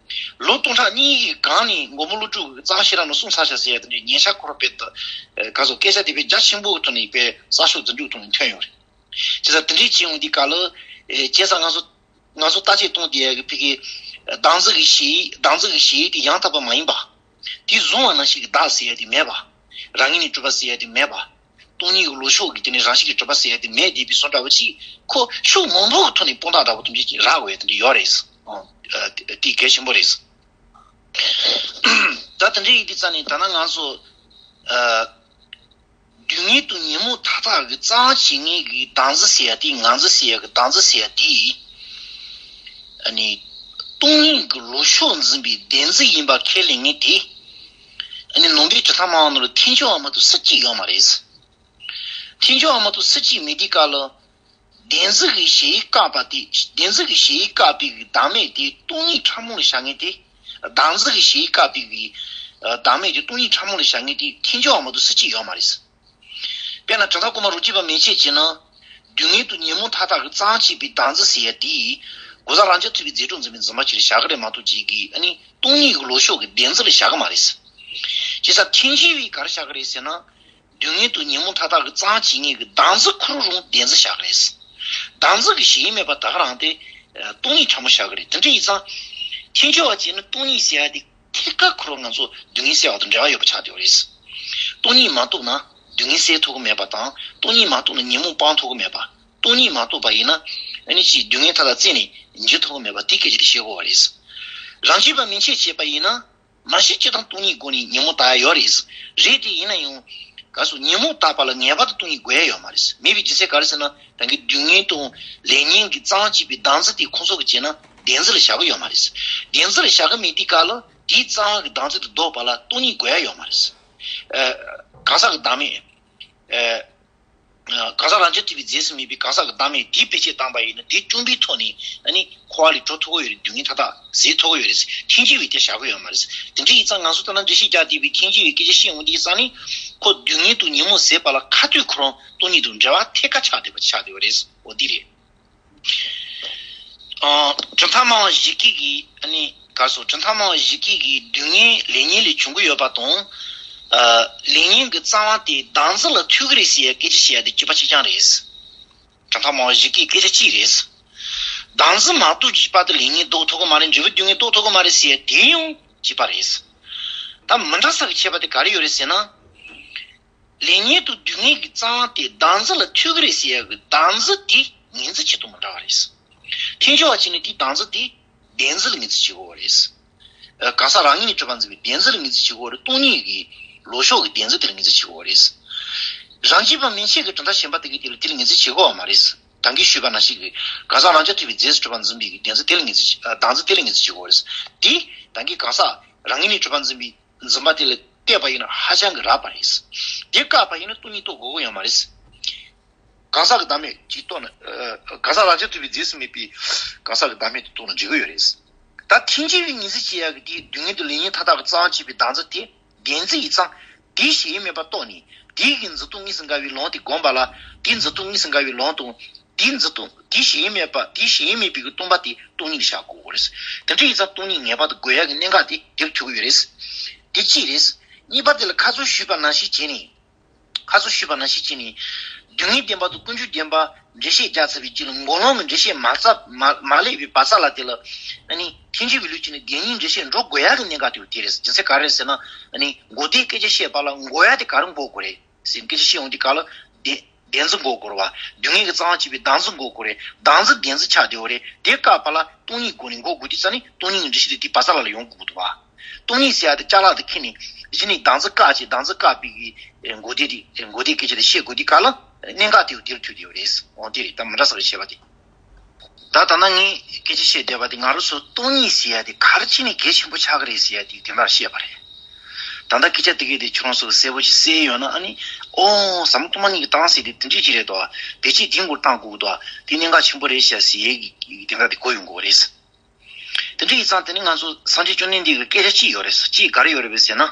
ལོ་སྟོང་ཕྲག་གཉིས་ཀྱི་གོང་ནས་མགོན་པོ་ཀླུ་སྒྲུབ་ཀྱིས་གཙང་ཤེས་རབ་ནང་གསུངས་ཚར་ཤག་ཟེར་ཡ་དེ་འདྲའི་ཉན་ཤག། ཁོ་རང་དཔེ་ད་ག་ཚོད་སྐད་ཆ་དེ་དཔེ་རྒྱ་ཆེན་པོ་གི་ཐོག་ནས་དཔེ་གསར་ཤོག་དེ་འདྲའི་ཐོག་ནས་ཐོན་ཡོད་རེད། བྱས་ཙང་དེ་འདྲའི་བྱེད་ཡོང་དུས་སྐབས་ལ། ཨེ། བྱས་ཙང་ང་ཚོ་ང་ཚོ་བརྟག་དཔྱད་གཏོང་དེ་ཡ་གི་ཕ་གི་བདག་འཛིན་གྱི་གཞི་བདག་འཛིན་གྱི་གཞི་དེ་ཡང་དག་པ་མ་ཡིན་པ། དེ་བཟུང་བ་ནང་བཞིན་གྱི་བདག་ཟེར་ཡ་དེ་མེད་པ། རང་ངོས་ནས་གྲུབ་པ་ཟེར་ཡ་དེ་མེད་པ། སྟོང་ཉིད་ཀྱི་ལོག་ཕྱོགས་ཀྱི་དེ་ནི་རང་བཞིན་གྱིས་གྲུབ་པ་ཟེར་ཡ་དེ་མེད་བསྡད་པའི་བཟོ་འདྲ་བོ་ཅིག་ཁོ་ཕྱོགས་མང་པོ་གི་ཐོག་ནས་དཔང་རྟགས་འདྲ་བོ་དེ་འདྲ་ཅིག་རག་དགོས་ཡ་དེ་འདྲ་ཡོད་རེད། ཨང་། ཨ། དེ་དེ་གལ་ཆེན་པོ་རེད། ད་དེ་འདྲ་ཡིན་དུས་ཙམ་ནས་ད་ནང་ང་ཚོ། ཨ། སྡུག་བསྔལ་དང་ཉོན་མོངས་མཐའ་དག་གི་རྩ་བ་བྱེད་མཁན་གྱི་བདག་འཛིན་ཟེར་ཡ་དེ། ང་འཛིན་ཟེར་ཡ་གི་བདག་འཛིན་ཟེར་ཡ་དེ། ཨ་ནི། སྟོང་ཉིད་ཀྱི་ལོག་ཕྱོགས་འཛིན་པའི་བདེན་འཛིན་ཡིན་པ་ཁས་ལེན་མཁན་དེ། ཨ་ནི་ནང་པའི་གྲུབ་མཐའ་སྨྲ་བ་ནང་ལ་ཐེག་མཆོག་པ་མ་གཏོགས་སུ་གཅིག་ཡོད་མ་རེད། ཐེག་མཆོག་པ་མ་གཏོགས་སུ་གཅིག་མེད་དུས་སྐབས་ལ། བདེན་འཛིན་གྱི་གཞིར་བཀག་པ་དེ། བདེན་འཛིན་གྱི་གཞིར་བཀག་པའི་གི་བདག་མེད་དེ་སྟོང་ཉིད་ཕྲ་མོ་ལ་བཞག་མཁན་དེ། བདག་འཛིན་གྱི་གཞིར་བཀག་པའི་གི། ཨ། བདག་མེད་དེ་སྟོང་ཉིད་ཕྲ་མོ་ལ་བཞག་མཁན་དེ་ཐེག་མཆོག་པ་མ་གཏོགས་སུ་གཅིག་ཡོད་མ་རེད། དཔེར་ན་གྲུབ་མཐའ་གོང་མ་རབ་བརྒྱུད་པ་མན་ཆད་བྱས་ན། སྡུག་བསྔལ་དང་ཉོན་མོངས་མཐའ་དག་གི་རྩ་བ་བྱེད་པའི་བདག་འཛིན་ཟེར་ཡ་དེ། གོང་ས་རང་རྒྱལ་ཐུབ་པའི་རྗེས་འགྲོ་འཛིན་པའི་འཛིན་པ་ཅིག་ལ་བཞག་གི་རེད་མ་གཏོགས། ཅིག་གིས་ཨ་ནི་སྟོང་ཉིད་ཀྱི་ལོག་ཕྱོགས་ཀྱི་བདེན་འཛིན་ལ་བཞག་གི་མ་རེད། བྱས་ཙང་ཐེག་མཆོག་པས་ག་རེ་བཞག་གི་རེད་ཟེར་ན། སྡུག་བསྔལ་དང་ཉོན་མོངས་མཐའ་དག་གི་རྩ་བ་བྱེད་མཁན་གྱི་བདག་འཛིན་ཁོ་རང་རང་བདེན་འཛིན་བཞག་གི་རེད། བདག་འཛིན་གྱི་གཞི་མེད་པ་ད་ག་རང་དེ། ཨ། སྟོང་ཉིད་ཕྲ་མོ་བཞག་གི་རེད། དེ་འདྲ་ཡིན་ཙང་། ཐེག་མཆོག་པ་བྱས་ན་སྟོང་ཉིད་ཟེར་ཡ་དེ་ཐད་ཀར་ཁོ་རང་ང་ཚོ་སྡུག་བསྔལ་སེལ་བ་དང་འབྲེལ་བ་ཡོད་པ་ཆགས་བསྡད་པ་རེད། སྟོང་ཉིད་མ་རྟོགས་ན་སྡུག་བསྔལ་སེལ་ཐུབ་ཀྱི་མེད་པ་དང་། སྟོང་ཉིད་མ་རྟོགས་ན་ཉོན་མོངས་སྤང་ཐུབ་ཀྱི་མེད་པ། སྟོང་ཉིད་མ་རྟོགས་པ་ཡིན་ན། ཨ་ནི་ཅིག་སྡུག་བསྔལ་མཐའ་དག་རྩད་ནས་འབྱེད་ཐུབ་ཀྱི་མེད་པ་དེ་སྐད་ཆ་དེ་བཤད་དགོས་པ་རེད། རང་རྒྱུད་པ་མན་ཆད་བྱས་པ་ཡིན་ན། མ་གཞི་སྤྱིར་བཏང་སྟོང་ཉིད་སྒོ་ནས་ཉོན་མོངས་དག་ཡ་ཡོད་རེད། རེད་དེ་ཡིན་ན་ཡང་། ག་རེ་ཟེར། ཉོན་མོངས་དག་པ་ལ་ངེས་པར་དུ་སྟོང་ཉིད་དགོས་ཡ་ཡོད་མ་རེད། མེད་པའི་རྒྱུ་མཚན་ག་རེ་ཟེར་ན། ད་གིན་སྡུག་བསྔལ་དང་ལེགས་ཉེས་ཀྱི་རྩ་བ་བྱེད་པའི་བདག་འཛིན་དེ་ཁོང་ཚོ་གིས་བྱས་ན་བདེན་འཛིན་ལ་བཞག་གི་ཡོད་མ་རེད། བདེན་འཛིན་ལ་བཞག་གི་མེད་དུས་སྐབས་ལ་དེའི་རྩ་བ་གི་བདག་འཛིན་དེ་ལྡོག་པ་ལ་སྟོང་ཉིད་དགོས་ཡ་ཡོད་མ་རེད། ཨ། གང་ཟག་གི་བདག་མེད། ཨ། གང་ཟག་རང་རྐྱ་ཐུབ་པའི་རྫས་སུ་མེད་པའི་གང་ཟག་གི་བདག་མེད་དེ་བེད་སྤྱད་བཏང་པ་ཡིན་ན། དེ་བཅོམ་པའི་ཐོག་ནས་ཨ་ནི་འཁོར་བ་ལས་གྲོལ་ཐུབ་ཀྱི་ཡོད་རེད། སྡུག་བསྔལ་མཐའ་དག་སེལ་ཐུབ་ཀྱི་ཡོད་རེད། ཐེག་མཆོག་པས་དེ་བཞག་གི་ཡོད་མ་རེད། དེ་འདྲ་ཡིན་ཙང་ང་ཚོ་ད་ལྟ་འགྲེལ་བཤད་རྒྱག་བསྡད་པའི་ཐེག་མཆོག་པའི་སྐད་ཆ་བཤད་འོང་དུས་ཙང་ནི། ཁོ་སྡུག་བསྔལ་དང་ཉོན་མོངས་ཟད་པ་ལ་ཁ་ཐུག་ཁོ་རང་སྟོང་ཉིད་དང་འབྲེལ་བ་ཐད་ཀར་ཆགས་བསྡད་པ་ཆགས་བསྡད་པ་རེད། འོ་འདི་རེད། ཨ། གྲུབ་མཐའ་སྨྲ་བ་ཞིག་གིས་ཀྱིས་ཨ་ནི་ག་རེ་ཟེར། གྲུབ་མཐའ་སྨྲ་བ་ཞིག་གིས་ཀྱིས་སྡུག་བསྔལ་ལེགས་ཉེས་ལས་བྱུང་གི་ཡོད་པ་དང་། ཨ། ལེགས་ཉེས་ཀྱི་རྩ་བ་དེ་བདག་འཛིན་ལ་ཐུག་གི་རེད་ཟེར་ཡ་སྐད་ཆ་བཤད་ཡ་དེ་གཅིག་པ་གཅིག་རྐྱང་རེད། གྲུབ་མཐའ་སྨྲ་བ་ཞིག་གིས་སྐད་ཆ་གཅིག་རེད། བདག་འཛིན་མ་གཏོགས་ཀྱི་བར་དུ་ལེགས་ཉེས་ལྡོག་ཐུབ་ཀྱི་མ་རེད། འབྲས་བུ་སྡུག་བསྔལ་ལྡོག་ཐུབ་ཀྱི་མ་རེད་ཟེར་ཡ་དེ་ཡང་། གཅིག་པ་རེད། ད་མི་འདྲ་ས་གི་ཁྱད་པར་དེ་ག་རེ་ཡོད་རེད་ཟེར་ན། ལེགས་ཉེས་དང་སྡུག་བསྔལ་གྱི་རྩ་བ་དེ་བདག་འཛིན་ལ་ཐུག་གི་རེད་ཟེར་ཡག་གི་བདག་འཛིན་དེ་ངོས་འཛིན་བྱེད་སྟངས་མི་འདྲ་བ་རེད། འཐེན་འཁྱེར་བ་བྱས་ནས་དེའི་བདག་འཛིན་དེ་བདེན་འཛིན་ལ་ངོས་འཛིན་བྱེད་དགོས་པ་རེད། ཨ། གང་ཟག་རང་ངོས་ནས་གྲུབ་པར་འཛིན་པའི་བདེན་འཛིན་ལ་ངོས་འཛིན་བྱེད་དགོས་པ་རེད། སྟོང་ཉིད་ཀྱི་ལོག་ཕྱོགས་ཀྱི་བདེན་འཛིན་དེ་ལ་ངོས་འཛིན་བྱེད་དགོས་པ་རེད། རང་རྒྱུད་པ་མན་ཆད་ཀྱི་གྲུབ་མཐའ་གཞན་པ་དེ་གའི་དེ་ལ་དེ་ལ་ངོས་འཛིན་བྱེད་དགོས་པ་མ་རེད། ད་གིན་ཞུས་པ་ནང་བཞིན་གྱི་གང་ཟག་རང་རྐྱ་ཐུབ་པའི་རྫས་སུ་གྲུབ་པར་འཛིན་པའི་བདེན་འཛིན་དེ་ལ་ངོས་འཛིན་བྱེད། ཨ། བདག་འཛིན་དེ་ལ་ངོས་འཛིན་བྱེད་དགོས་པ་རེད། དེ་ད་གིན་གང་ཟག་རང་ངོས་ནས་གྲུབ་པར་འཛིན་པའི་འཛིན་པ་དེ་ལ་བལྟས་པ་ཡིན་ན་ཧ་ཅང་གི་རགས་པ་རེད། དེ་བཀག་པ་ཡིན་ན་སྟོང་ཉིད་རྟོགས་དགོས་ཀྱི་ཡོད་མ་རེད། གང་ཟག་གི་བདག་མེད་ཅིག་རྟོགས་ན། ཨ། གང་ཟག་རང་རྐྱ་ཐུབ་པའི་རྫས་སུ་མེད་པའི་གང་ཟག་གི་བདག་མེད་དེ་རྟོགས་ན་འགྲིག་གི་ཡོད་རེད། ད་འཐེན་འཁྱེར་བའི་ངོས་འཛིན་བྱེད་ཡག་གི་དེའི་སྡུག་བསྔལ་དང་ལེགས་ཉེས་མཐའ་དག་གི་རྩ་བ་བྱེད་པའི་བདག་འཛིན་དེ་བདེན་འཛིན་ཡིན་ཙང་དེའི་གཞན་མེད་པ་རྟོགས་ནས་དེའི་གི་འཛིན་སྟངས་དངོས་སུ་འགལ་བའི་ལམ་དེ་བསྒོམས་པ་ལ། དེའི་འཛིན་སྟངས་དངོས་སུ་འགལ་བའི་ལམ་དང་། དེའི་འཛིན་སྟངས་དེའི་གཞན་མེད་པ། དེའི་གཞན་མེད་པའི་གི་སྟོང་པ་དེ་སྟོང་ཉིད་ལ་བཞག་དགོས་རེད། དེ་འདྲ་ཡིན་ཙང་སྟོང་ཉིད་ངེས་པར་དུ་འགོག་ཡག་གི་གནད་འགག་དེ་དེར་ཐུག་གི་ཡོད་རེད། དེ་གཅིག་རེད། གཉིས་པ་དེ་ལ་ཁ་སང་ཞུས་པ་ནང་བཞིན་བྱས་ནས། ཁ་སང་ཞུས་པ་ནང་བཞིན་བྱས་ནས། སྡུག་བསྔལ་བདེན་པ་དང་ཀུན་འབྱུང་བདེན་པ་འགྲེལ་བཤད་རྒྱག་ཚར་བའི་རྗེས་ལ་འགོག་ལམ་གྱི་འགྲེལ་བཤད་མ་ཚར་མ་མ་སླེབས་པའི་བར་ས་ལ་དེ་ལ། ཨ་ནི་འཐེན་འཁྱེར་བའི་ལུགས་ཀྱིས་ནི་བདེན་གཉིས་འགྲེལ་བཤད་འགྲོ་དགོས་ཡག་གི་གནད་འགག་དེ་དེ་རེད། རྒྱུ་མཚན་ག་རེ་རེད་ཟེར་ན། ཨ་ནི་འགོག་བདེན་སྐད་ཆ་བཤད་པ་ལ་འགོག་ཡག་དེ་ག་རེ་འགོག་དགོས་རེད་ཟེར་སྐད་ཆ་བཤད་འོང་དུས་སྐབས་ལ། བདེན་བདེན་འཛིན་འགོག་དགོས་རེད་བ། སྡུག་བསྔལ་གྱི་རྩ་བ་བྱེད་པའི་བདག་འཛིན་འགོག་དགོས་རེད། བདག་འཛིན་བདེན་འཛིན་ཆགས་བསྡད་ཡོད་རེད། དེ་བཀག་པ་ལ་སྟོང་ཉིད་སྒོ་ནས་འགོག་དགོས་དུས་ཙ་ནི་སྟོང་ཉིད་ཀྱི་འགྲེལ་བཤད་དེ་དེའི་བར་ས་ལ་ལ་ཡོང་དགོས་འདུག་བ། སྟོང་ཉིད་ཟེར་ཡ་དེ་ཅ་ལག་དེ་ཁྱེར་ནས་གཞི་ནས་བདག་འཛིན་བཀག་བྱས། བདག་འཛིན་བཀག་པའི་གི་འགོག་བདེན་དེ། འགོག་བདེན་སྐད་ཆ་དེ་བཤད་དགོས་དུས་སྐབས་ལ་གནད་འགག་དེ་དེར་ཐུག་བསྡད་ཡོད་རེད། འོ་དེ་རེད། ད་མི་འདྲ་ས་རེད་བཤད་པ་དེ། ད་ད་ལྟ་ངས་སྐད་ཆ་བཤད་བསྡད་པ་དེ་ང་རང་ཚོ་སྟོང་ཉིད་ཟེར་ཡ་དེ་ག་རེ་བྱས་ནས་གལ་ཆེན་པོ་ཆགས་ཀྱི་རེད་ཟེར་ཡ་དེ་དེ་འདྲ་བཤད་པ་རེད། ད་ལྟ་སྐད་ཆ་དེ་གས་དེ་ཁྱོད་རང་ཚོ་གསལ་པོ་ཞིག་གསལ་ཡོད་ན། ཨ་ནི་ཨོ་ཟབ་མོ་སྟོང་པ་ཉིད་ཀྱི་ལྟ་བ་ཟེར་དེ་དེ་འདྲས་ཅིག་རེད་དོ། དེ་ཅིག་དེ་མགོར་བཏང་དགོས་དོ། དེ་གནད་འགག་ཆེན་པོ་རེད་ཤག་ཟེར་ཡས་ཀྱི་དེ་འདྲ་དེ་གོ་ཡོང་གི་རེད། དེ་འདྲ་ཡིན་ཙང་དེ་ནི་ང་ཚོ་སངས་རྒྱས་བཅོམ་ལྡན་འདས་ཀྱི་སྐད་ཆ་གཅིག་ཡོད་རེད། གཅིག་ག་རེ་ཡོད་རེད་པས་ཟེར་ན།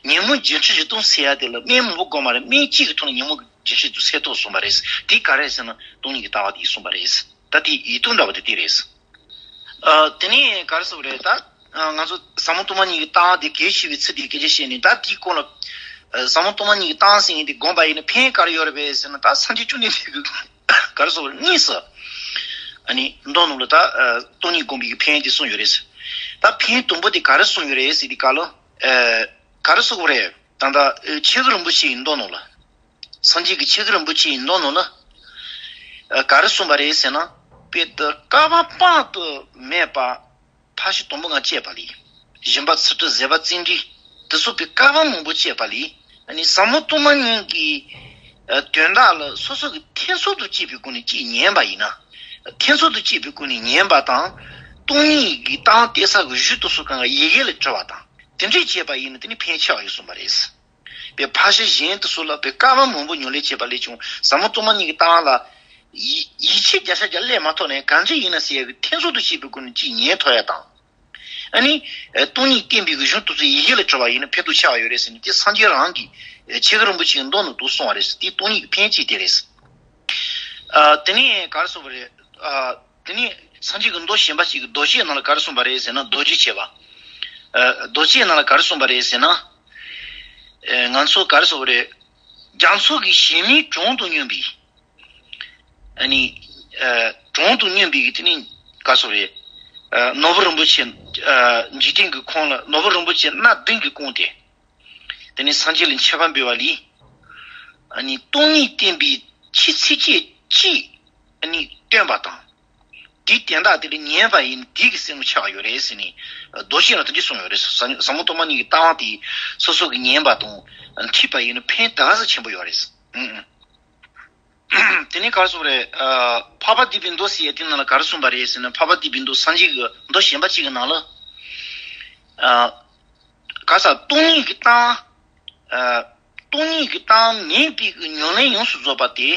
ཉོན་མོངས་བརྒྱད་ཁྲི་བཞི་སྟོང་ཟེར་ཡ་དེ་ལ་སྨན་མང་པོ་དགོས་མ་རེད། སྨན་གཅིག་གི་ཐོག་ནས་ཉོན་མོངས་བརྒྱད་ཁྲི་བཞི་སྟོང་སེལ་ཐུབ་གསུངས་པ་རེད། དེ་ག་རེ་རེད་ཟེར་ན་སྟོང་ཉིད་ཀྱི་ལྟ་བ་དེ་གསུངས་པ་རེད། ད་དེ་ཡིད་རྟོན་འདྲ་བ་དེ་དེ་རེད། ཨ། དེ་ནས་ག་རེ་ཟེར་བ་རེད་ད། ཨ། ང་ཚོ་ཟབ་མོ་སྟོང་པ་ཉིད་ཀྱི་ལྟ་བ་དེ་གལ་ཆེ་བའི་ཚུལ་དེའི་སྐད་ཆ་བཤད་ནས། ད་དེའི་སྐོར་ལ། ཨ། ཟབ་མོ་སྟོང་པ་ཉིད་ཀྱི་ལྟ་བ་ཟེར་མཁན་དེ་བསྒོམ་པ་ཡིན་ན་ཕན་ག་རེ་ཡོད་རེད་པས་ཟེར་ན། ད་སངས་རྒྱས་བཅོམ་ལྡན་འདས་ཀྱིས་ག་རེ་ཟེར་བ་རེད། དངོས་སུ་ཨ་ནི་མདོ་ནང་ལ་ད། ཨ། སྟོང་ཉིད་བསྒོམ་པའི་ཕན་དེ་གསུངས་ཡོད་རེད། ད་ཕན་དང་པོ་དེ་ག་རེ་གསུངས་ཡོད་རེད་ཟེར་དུས་སྐབས་ལ། ཨ། ག་རེ་ཟེར་བ་རེད། ད་ལྟ་ཆོས་རྗེ་རིན་པོ་ཆེའི་མདོ་ནང་ལ། སངས་རྒྱས་ཀྱི་ཆོས་རྗེ་རིན་པོ་ཆེའི་མདོ་ནང་ལ། ཨ། ག་རེ་གསུངས་པ་རེད་ཟེར་ན། དཔེ་དེ་བསྐལ་པ་དཔག་ཏུ་མེད་པ་ཕར་ཕྱིན་དང་པོ་ལྔ་སྤྱད་པ་ལས། བཞི་པ་ཚུལ་ཁྲིམས། བཞི་པ་བརྩོན་འགྲུས། དེ་སོགས་པའི་བསྐལ་པ་མང་པོ་སྤྱད་པ་ལས། ཨ་ནི་ཟབ་མོ་སྟོང་པ་ཉིད་ཀྱི། ཨ། དོན་དག་ལ་སོ་སོ་གིས་ཐེ་ཚོམ་དུ་བྱས་པའི་སྒོ་ནས་གཅིག་ཉན་པ་ཡིན་ན། ཐེ་ཚོམ་དུ་བྱས་པའི་སྒོ་ནས་ཉན་པ་དང་། སྟོང་ཉིད་ཀྱི་ལྟ་བ་གཏད་ས་གི་གཞི་དེ་ཚོ་གང་ག་ཡི་གེ་ལ་བྲི་བ་དང་། དེ་འདྲས་བྱས་པ་ཡིན་ན་དེ་ནི་ཕན་ཆེ་བ་ཡོད་གསུངས་པ་རེད། པའི་ཕར་ཕྱིན་གཞན་དུ་སོགས་ལ་པའི་བསྐལ་པ་མང་པོ་ཉམས་ལེན་བྱས་པ་ལས་ཀྱང་ཟབ་མོ་སྟོང་པ་ཉིད་ཀྱི་ལྟ་བ་ལ་ཡིད་ཡིད་ཆེས་བརྒྱ་ཆ་བརྒྱ་སླེབས་མ་ཐུབ་ནའི་གང་ཅི་ཡིན་ན་ཟེར་ཡག་གི་ཐེ་ཚོམ་དུ་བྱས་པའི་སྒོ་ནས་གཅིག་ཉན་ཐུབ་ཡ་དང་། ཨ་ནི་སྟོང་ཉིད་བསྟན་པའི་གཞུང་དེ་ཚོ་ཡི་གེ་ལ་བྲི་བ་ཡིན་ན་ཕན་ཐོགས་ཆེ་བ་ཡོད་རེད་ཟེར་ནས། དེ་སངས་རྒྱས་རང་གིས་ཆོས་རྗེ་རིན་པོ་ཆེའི་མདོ་ནང་དུ་གསུངས་པ་རེད། དེ་སྟོང་ཉིད་ཀྱི་ཕན་གཅིག་དེ་རེད། ཨ། དེ་ནས་ག་རེ་གསུངས་པ་རེད། ཨ། དེ་ནས་སངས་རྒྱས་ཀྱི་མདོ་གཞན་པ་ཞིག་གི་རྡོ་རྗེའི་ནང་ལ་ག་རེ་གསུངས་པ་རེད་ཟེར་ན། རྡོ་རྗེ་བྱེ་བ། ཨ། རྡོ་རྗེའི་ནང་ལ་ག་རེ་གསུངས་པ་རེད་ཟེར་ན། ཨ། ང་ཚོ་ག་རེ་གསུངས་པ་རེད། རྒྱ་མཚོ་གི་བྱེ་མའི་གྲངས་དང་སྙོམས་པའི། ཨ་ནི། ཨ། གྲངས་དང་སྙོམས་པའི་གི་དེ་ནི་ག་རེ་གསུངས་པ་རེད། ཨ། ནོར་བུ་རིན་པོ་ཆེ། ཨ། འཇིག་རྟེན་གྱི་ཁམས་ལ་ནོར་བུ་རིན་པོ་ཆེ་སྣ་བདུན་གྱིས་བཀང་སྟེ། དེ་ནས་སངས་རྒྱས་ལ་མཆོད་པ་འབུལ་བ་ལས། ཨ་ནི་སྟོང་ཉིད་བསྟན་པའི་ཆོས་ཚིགས་བཅད་གཅིག་ཨ་ནི་བསྟན་པ་དང་། དེའི་དོན་དག་དེ་ལ་ཉན་པ་ཡིན་ན་དེ་གི་སེམས་ཆགས་ཡོད་རེད་ཟེར་ནས། རྡོ་རྗེ་ལ་དེ་འདྲ་གསུངས་ཡོད་རེད། ཟབ་ཟབ་མོ་སྟོང་པ་ཉིད་ཀྱི་ལྟ་བ་དེ་སོ་སོ་གིས་ཉན་པ་དང་འཁྲིད་པ་ཡིན་ན་ཕན་ད་ག་ཚོད་ཆེན་པོ་ཡོད་རེད། ཨང་། དེ་ནས་ག་རེ་གསུངས་རེད། ཨ། འཕགས་པ་སྡུད་པའི་མདོ་ཟེར་ཡ་དེ་ནང་ལ་ག་རེ་གསུངས་པ་རེད་ཟེར་ན། འཕགས་པ་སྡུད་པའི་མདོ་སངས་རྒྱས་ཀྱི་མདོ་གཞན་པ་གཅིག་གི་ནང་ལ། ཨ། ག་ས་སྟོང་ཉིད་ཀྱི་ལྟ་བ། ཨ། སྟོང་ཉིད་ཀྱི་ལྟ་བ་མེད་པའི་ཉམས་ལེན་ཡོངས་སུ་རྫོགས་པ་དེ།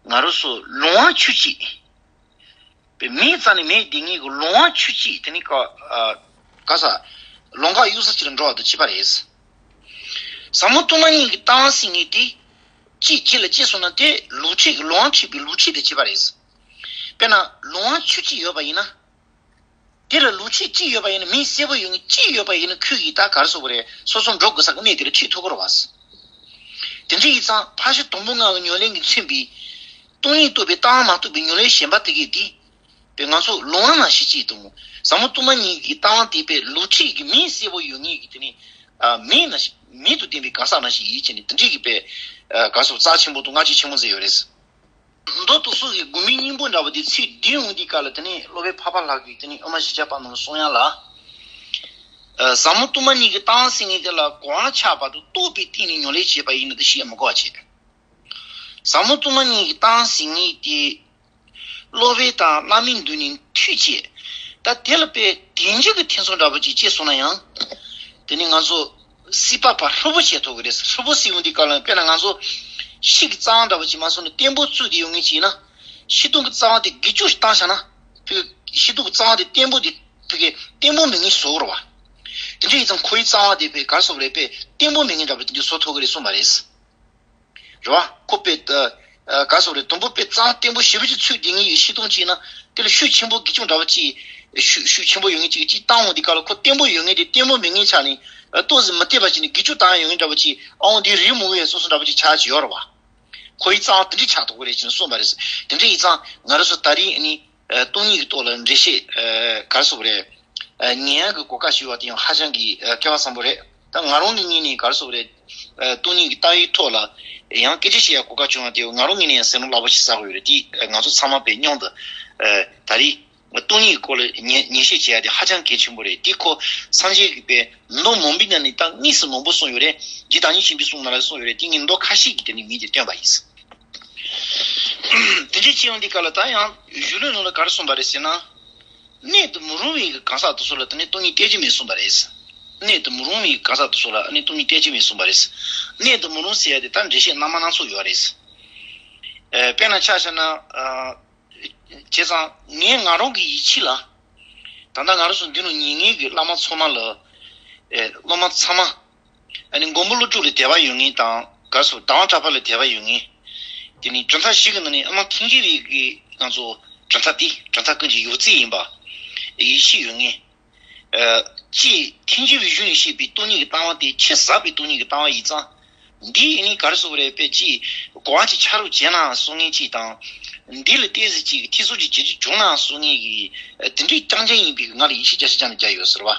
ང་རང་ཚོ་ལོང་བ་ཆོས་གཅིག་པའི་མིང་རྩ་ནས་མེད་དེ་ངེད་ཀྱི་ལོང་བ་ཆོས་གཅིག་དེ་ནི་ག་ཨ། ག་ས། ལོང་ག་གཡུག་ས་གཅིག་ལ་འགྲོ་བ་དང་གཅིག་པ་རེད། ཟབ་མོ་སྟོང་པ་ཉིད་ཀྱི་ལྟ་བ་ཟེར་མཁན་དེ། གཅིག་གཅིག་ལ་གཅིག་སོང་ན་དེ་ལུག་ཁྲིད་ཀྱི་ལོང་བ་ཁྲིད་པའི་ལུག་ཁྲིད་དང་གཅིག་པ་རེད། དཔེར་ན་ལོང་བ་ཆོས་གཅིག་ཡོད་པ་ཡིན་ན། དེ་ལ་ལུག་ཁྲིད་གཅིག་ཡོད་པ་ཡིན་ན། མིང་གསལ་པོ་ཡོད་མཁན་གཅིག་ཡོད་པ་ཡིན་ན། ཁོས་ཀྱིས་ད་ག་རེ་ཟེར་དགོས་རེད། སོ་སོ་འགྲོ་དགོས་ས་གི་གནས་དེ་ལ་ཁྲིད་ཐུབ་ཀྱི་རེད་བ། དེ་འདྲ་ཡིན་ཙང་ཕར་ཕྱིན་དང་པོ་ལྔ་གི་ཉམས་ལེན་གྱིས་མཚོན་པའི་སྟོང་ཉིད་རྟོགས་པའི་ལྟ་བ་མ་གཏོགས་པའི་ཉམས་ལེན་གཞན་པ་དེ་གས་དེ། པས་ང་ཚོ་ལུང་བ་ནང་བཞིན་བྱེད་དུ་མོ། ཟབ་མོ་སྟོང་པ་ཉིད་ཀྱི་ལྟ་བ་དེ་པས་ལུག་ཁྲིད་ཀྱི་མིང་གསལ་པོ་ཡོད་ངེས་ཀྱི་དེ་ནི་མིང་ནང་བཞིན་མིང་དུ་ལྡན་པའི་གང་ཟག་ནང་བཞིན་ཡིད་ཀྱི་ནི་དེ་འདྲས་ཀྱི་པས་གང་ཟག་རྩ་ཆེན་པོ་དང་སྔ་ཕྱི་ཆེན་མོ་ཟེར་ཡོད་རེད། མདོ་སྟོད་གསུམ་གྱི་དགོན་པའི་སྙིང་པོ་འདྲ་བ་དེ་ཚིག་བདུན་འོང་དུས་སྐབས་ལ་དེ་ནི་སློབ་དཔོན་འཕགས་པ་ལྷ་གིས་དེ་ནི་དབུ་མ་བཞི་བརྒྱ་པ་རྣམས་ལ་གསུང་ཡ་ལ། ཟབ་མོ་སྟོང་པ་ཉིད་ཀྱི་ལྟ་བ་ཟེར་མཁན་དེ་ལ་གོ་བ་ཆགས་པ་དང་རྟོགས་པའི་སྟེང་ནས་ཉམས་ལེན་བྱས་པ་ཡིན་ན་དེ་ཤེས་མི་དགོས་པ་བྱེད། ཟབ་མོ་སྟོང་པ་ཉིད་ཀྱི་ལྟ་བ་ཟེར་མཁན་དེ། སློབ་དཔོན་དང་བླ་མའི་མདུན་ནས་ཐོས་བྱས། ད་དེ་ལ་དཔེ་དལ་འབྱོར་གྱི་ཐེ་ཚོམ་འདྲ་པོ་ཅིག་སྐྱེས་སོང་ན་ཡང་། དེ་ནི་ང་ཚོ་སྲིད་པ་ཕར་ཧྲིལ་པོ་བྱེད་ཐུབ་ཀྱི་རེད། ཧྲིལ་པོ་ཟེར་ཡོང་དུས་སྐབས་ལ་དཔེར་ན་ང་ཚོ་ཤིང་གི་རྩ་བ་འདྲ་པོ་ཅིག་མ་སོང་ན་བརྟན་པོ་བཙུགས་ཏེ་ཡོང་ངེས་ཅིག་ཡིན་ན། ཤིང་སྡོང་གི་རྩ་བ་དེ་སྒུལ་སྐྱོད་བཏང་བཞག་ན། ཕ་གི་ཤིང་སྡོང་གི་རྩ་བ་དེ་བརྟན་པོ་དེ་ཕ་གི་བརྟན་པོ་མེད་ངེས་བཟོ་དགོས་རེད་བ། དེ་འདྲ་ཡིན་ཙང་ཁོའི་རྩ་བ་དེ་ཕ་གི་ག་རེ་ཟེར་དགོས་རེད། དཔེ་བརྟན་པོ་མེད་ངེས་འདྲ་པོ་དེ་འདྲ་བཟོ་ཐུབ་ཀྱི་རེད་གསུངས་པ་རེད། རེད་བ། ཁོ་དཔེ་ད་ག་རེ་ཟེར་དགོས་རེད། དུམ་བུ་དཔེ་རྩ་བ་བརྟན་པོ་ཞེ་པོ་ཅིག་ཚུད་བསྡད་ངེས་ཡོད་ཤིང་སྡོང་ཅིག་ཡིན་ན། དེ་ལ་ཤུགས་ཆེན་པོ་སྒུལ་སྐྱོད་འདྲ་པོ་ཅིག་ཤུགས་ཤུགས་ཆེན་པོ་ཡོད་ངེས་ཅིག་ཅིག་བཏང་འོང་དུས་སྐབས་ལ་ཁོ་བརྟན་པོ་ཡོད་ངེས་དེ་བརྟན་པོ་མེད་ངེས་ཆ་ནས་ཏོག་ཙམ་མི་བདེ་བ་ཅིག་ནས་སྒུལ་སྐྱོད་བཏང་ཡ་ཡོད་ངེས་འདྲ་པོ་ཅིག་ཨ་འོང་དེ་རིལ་མོ་བའི་སོ་སོ་འདྲ་པོ་ཅིག་ཆགས་ཀྱི་ཡོད་རེད་བ། ཁོའི་རྩ་བ་དེ་འདྲ་ཆགས་ཐུབ་ཀྱི་རེད་ཅེས་གསུངས་པ་རེད། དེ་འདྲ་ཡིན་ཙང་ང་རང་ཚོ་ད་རིང་ཨ་ནི་སྟོང་ཉིད་ཀྱི་ཐོག་ལ་འགྲེལ་བཤད་ག་རེ་ཟེར་དགོས་རེད། ཉན་ཡག་གི་གོ་སྐབས་ཞུ་བ་དེ་ཡང་ཧ་ཅང་གི་སྐལ་བ་བཟང་པོ་རེད། ད་ང་རང་གི་ངོས་ནས་ག་རེ་ཟེར་དགོས་རེད། སྟོང་ཉིད་ཀྱི་ལྟ་བའི་ཐོག་ལ་ཡང་སྐད་ཆ་བཤད་ཡག་གོ་སྐབས་བྱུང་བ་དེ་ང་རང་ངོས་ནས་ཡང་སེམས་ནང་རླབས་པོ་ཆེ་བསགས་ཡོད་རེད། དེ་ང་ཚོ་ཚང་མ་དཔེ་མཉམ་དུ་ད་རེས་སྟོང་ཉིད་ཀྱི་སྐོར་ལ་ཉན་ཉན་བཤད་བྱེད་ཡ་དེ་ཧ་ཅང་གལ་ཆེན་པོ་རེད། དེ་ཁོ་སངས་རྒྱས་ཀྱི་དཔེ་མདོ་མང་པོའི་ནང་ནས་ད་དངོས་སུ་མང་པོ་གསུངས་ཡོད་རེད། རྗེ་བདག་ཉིད་ཆེན་པོས་གསུངས་མ་ལ་གསུངས་ཡོད་རེད། དེ་ངས་མདོ་ཁ་ཤས་ཀྱི་དེ་ནས་མིང་དེ་བཏོན་པ་ཡིན། དེ་འདྲའི་ཅི་ཡང་འདི་ག་ལ་ད་ཡང་གཞུང་ལུགས་ནང་ལ་ག་རེ་གསུངས་པ་རེད་ཟེར་ན། གནད་དུ་མི་རུང་བའི་གང་ཟག་དེ་ཚོ་ལ་དེ་ནི་སྟོང་ཉིད་གཏད་རྒྱུ་མེད་གསུངས་པ་རེད། གནད་དུ་མི་རུང་བའི་གང་ཟག་དེ་ཚོ་ལ་ནི་སྟོང་ཉིད་གཏད་རྒྱུ་མེད་གསུངས་པ་རེད། གནད་དུ་མི་རུང་ཟེར་ཡ་དེ་ད་འགྲེལ་བཤད་སྣ་མང་སྣ་ཚོགས་ཡོད་རེད། ཨ་དཔེར་ན་ཆ་བཞག་ན། ཨ་བྱས་ཙང་ངས་ང་རང་གི་ཡིད་ཆེས་ལ། ད་ལྟ་ང་རང་ཚོ་འདི་ནང་ཉན་མཁན་གྱི་བླ་མ་ཚང་མ་ལ། ཨེ་སློབ་མ་ཚང་མ། ཨ་ནི་མགོན་པོ་ཀླུ་སྒྲུབ་ལ་དད་པ་ཡོད་མཁན་དང་ག་རེ་ཟེར་དགོས་རེད། ཟླ་བ་གྲགས་པ་ལ་དད་པ་ཡོད་མཁན། དེ་ནི་གྲུབ་མཐའ་བཞི་གི་ནང་ནས་ཨ་མ་ཐལ་འགྱུར་བའི་གི་ང་ཚོ་གྲུབ་མཐའ་དེ་གྲུབ་མཐའ་ཀུན་གྱི་ཡོད་ཚད་ཡིན་པ། ཡིད་ཆེས་ཡོད་མཁན། ཨ་ཅེས་ཐལ་འགྱུར་བའི་གཞུང་ནས་བཤད་པའི་སྟོང་ཉིད་ཀྱི་ལྟ་བ་དེ་ཆེས་ཟབ་པའི་སྟོང་ཉིད་ཀྱི་ལྟ་བ་ཡིན་ཙང་། འདི་ཡིན་ནི་ག་རེ་ཟེར་དགོས་རེད། དཔེ་ཅིག་གོ་བ་ཅིག་ཆ་རོགས་བྱས་ན་གསུང་མཁན་ཅིག་དང་། འདི་ལ་ཏོག་ཙམ་ཅིག་ཐེ་ཚོམ་ཅིག་བྱེད་རྒྱུ་བྱུང་ན་གསུང་མཁན་གྱི་དེ་འདྲའི་རྐྱང་རྐྱང་ཡིན་པའི་ང་ལ་ཡིད་ཆེས་རྒྱ་ཆེ་རྐྱང་ནས་རྒྱག་ཡོད་ཟེར་བ།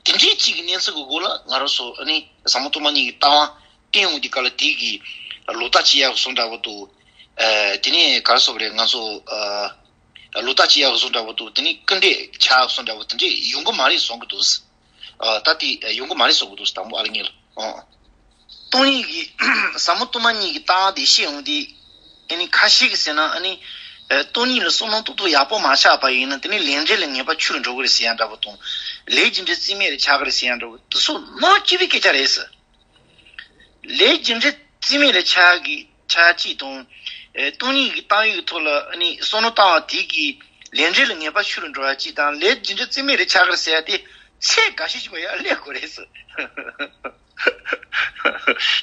དེ་འདྲའི་ཅིག་གི་གནས་ཚུལ་གྱི་སྒོ་ལ་ང་རང་ཚོ་ཨ་ནི་ཟབ་མོ་སྟོང་པ་ཉིད་ཀྱི་ལྟ་བ་བསྟན་ཡོང་དུས་སྐབས་ལ་དེ་གི་ལོག་ལྟ་བྱེད་ཡག་བཟོ་འདྲ་པོ་འདུག་ཨ་དེ་ནས་ག་རེ་ཟེར་དགོས་རེད། ང་ཚོ་ཨ་ལོག་ལྟ་བྱེད་ཡག་བཟོ་འདྲ་པོ་འདུག་དེ་ནས་སྐུར་འདེབས་བྱ་ཡག་བཟོ་འདྲ་པོ་དེ་འདྲས་ཡོང་གི་མ་རེད་བསམ་གི་འདུག་ཨ་ད་དེ་ཡོང་གི་མ་རེད་བསམ་གི་འདུག་དང་པོ་ཨ་ལ་ངེས་ལ། ཨོ། སྟོང་ཉིད་ཀྱི་ཟབ་མོ་སྟོང་པ་ཉིད་ཀྱི་ལྟ་བ་དེ་བཤད་ཡོང་དུས། ཨ་ནི་ཁ་ཤས་ཀྱིས་ཟེར་ན་ཨ་ནི། ཨ་སྟོང་ཉིད་ལ་བསམ་བློ་ཏོག་ཙམ་ཡག་པོ་མ་ཆགས་པ་ཡིན་ན་དེ་ནི་ལས་འབྲས་ལ་ངེས་པ་ཆོད་འགྲོ་གི་རེད་ཟེར་ཡ་འདྲ་པོ་དང་། ལས་རྒྱུ་འབྲས་རྩིས་མེད་ལ་ཆགས་ཀྱི་རེད་ཟེར་ཡ་འདྲ་པོ་དེ་ཚོ་མ་སྐྱིད་པའི་སྐད་ཆ་རེད་ཟེར། ལས་རྒྱུ་འབྲས་རྩིས་མེད་ལ་ཆགས་ཀྱི་ཆགས་ཀྱི་དང་། ཨ་སྟོང་ཉིད་ཀྱི་ལྟ་བའི་ཐོག་ལ་ཨ་ནི་བསམ་བློ་བཏང་བ་དེ་གིས་ལས་འབྲས་ལ་ངེས་པ་ཆོད་འགྲོ་ཡ་གཅིག་དང་། ལས་རྒྱུ་འབྲས་རྩིས་མེད་ལ་ཆགས་ཀྱི་རེད་ཟེར་ཡ་དེ་ཚད་འགའ་ཤས་ཤིག་གི་ཡར་སླེབས་དགོས་རེད་ཟེར།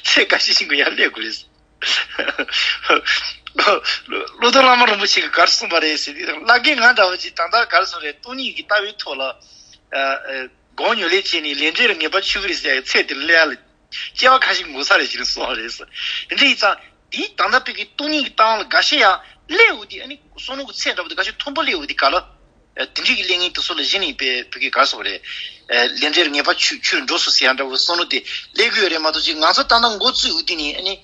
ཚེ་འགའ་ཤས་ཤིག་གི་ཡར་སླེབས་དགོས་རེད། བློ་བློ་བཟང་བླ་མ་རིན་པོ་ཆེ་གིས་ག་རེ་གསུངས་པ་རེད་ཟེར་དུས། བླ་རྒན་ང་འདྲ་བ་ཅིག་ད་ལྟ་ག་རེ་གསུངས་རེད། སྟོང་ཉིད་ཀྱི་ལྟ་བའི་ཐོག་ལ་ཨ་ཨ་སྒོམ་ཉམས་ལེན་བྱས་ནས་ལས་འབྲས་ལ་ངེས་པ་ཆོད་ཀྱི་རེད་ཟེར་ཡ་ཚད་དེར་སླེབས་ཡ་ལ་སྐྱེ་བ་ཁ་ཤས་འགོར་ས་རེད་ཅེས་གསུངས་པ་རེད་ཟེར། དེ་འདྲ་ཡིན་ཙང་དེའི་ད་ལྟ་བོད་ཀྱི་སྟོང་ཉིད་ཀྱི་ལྟ་བ་ལ་འགའ་ཤས་ཡར་སླེབས་ཡོང་དུས། ཨ་ནི་བསམ་བློ་གི་ཚད་འདྲ་བོ་དེ་འགའ་ཤས་མཐོན་པོ་སླེབས་ཡོང་དུས་ག་ལ། ཨ་དེ་འདྲའི་གི་གླེང་མཁན་དེ་ཚོ་ལ་གཞི་ནས་དཔེ་བོད་སྐད་ག་རེ་ཟེར་དགོས་རེད། ཨ་ལས་འབྲས་ལ་ངེས་པ་ཆོད་ཆོད་འགྲོ་སོང་ཟེར་ཡ་འདྲ་བོ་བསམ་བློ་དེ་སླེབས་ཀྱི་ཡོད་རེད་མ་གཏོགས། ཅིག་ང་ཚོ་ད་ལྟ་འགོ་བཙུགས་ཡོད་དུས་ནས་ཨ་ནི།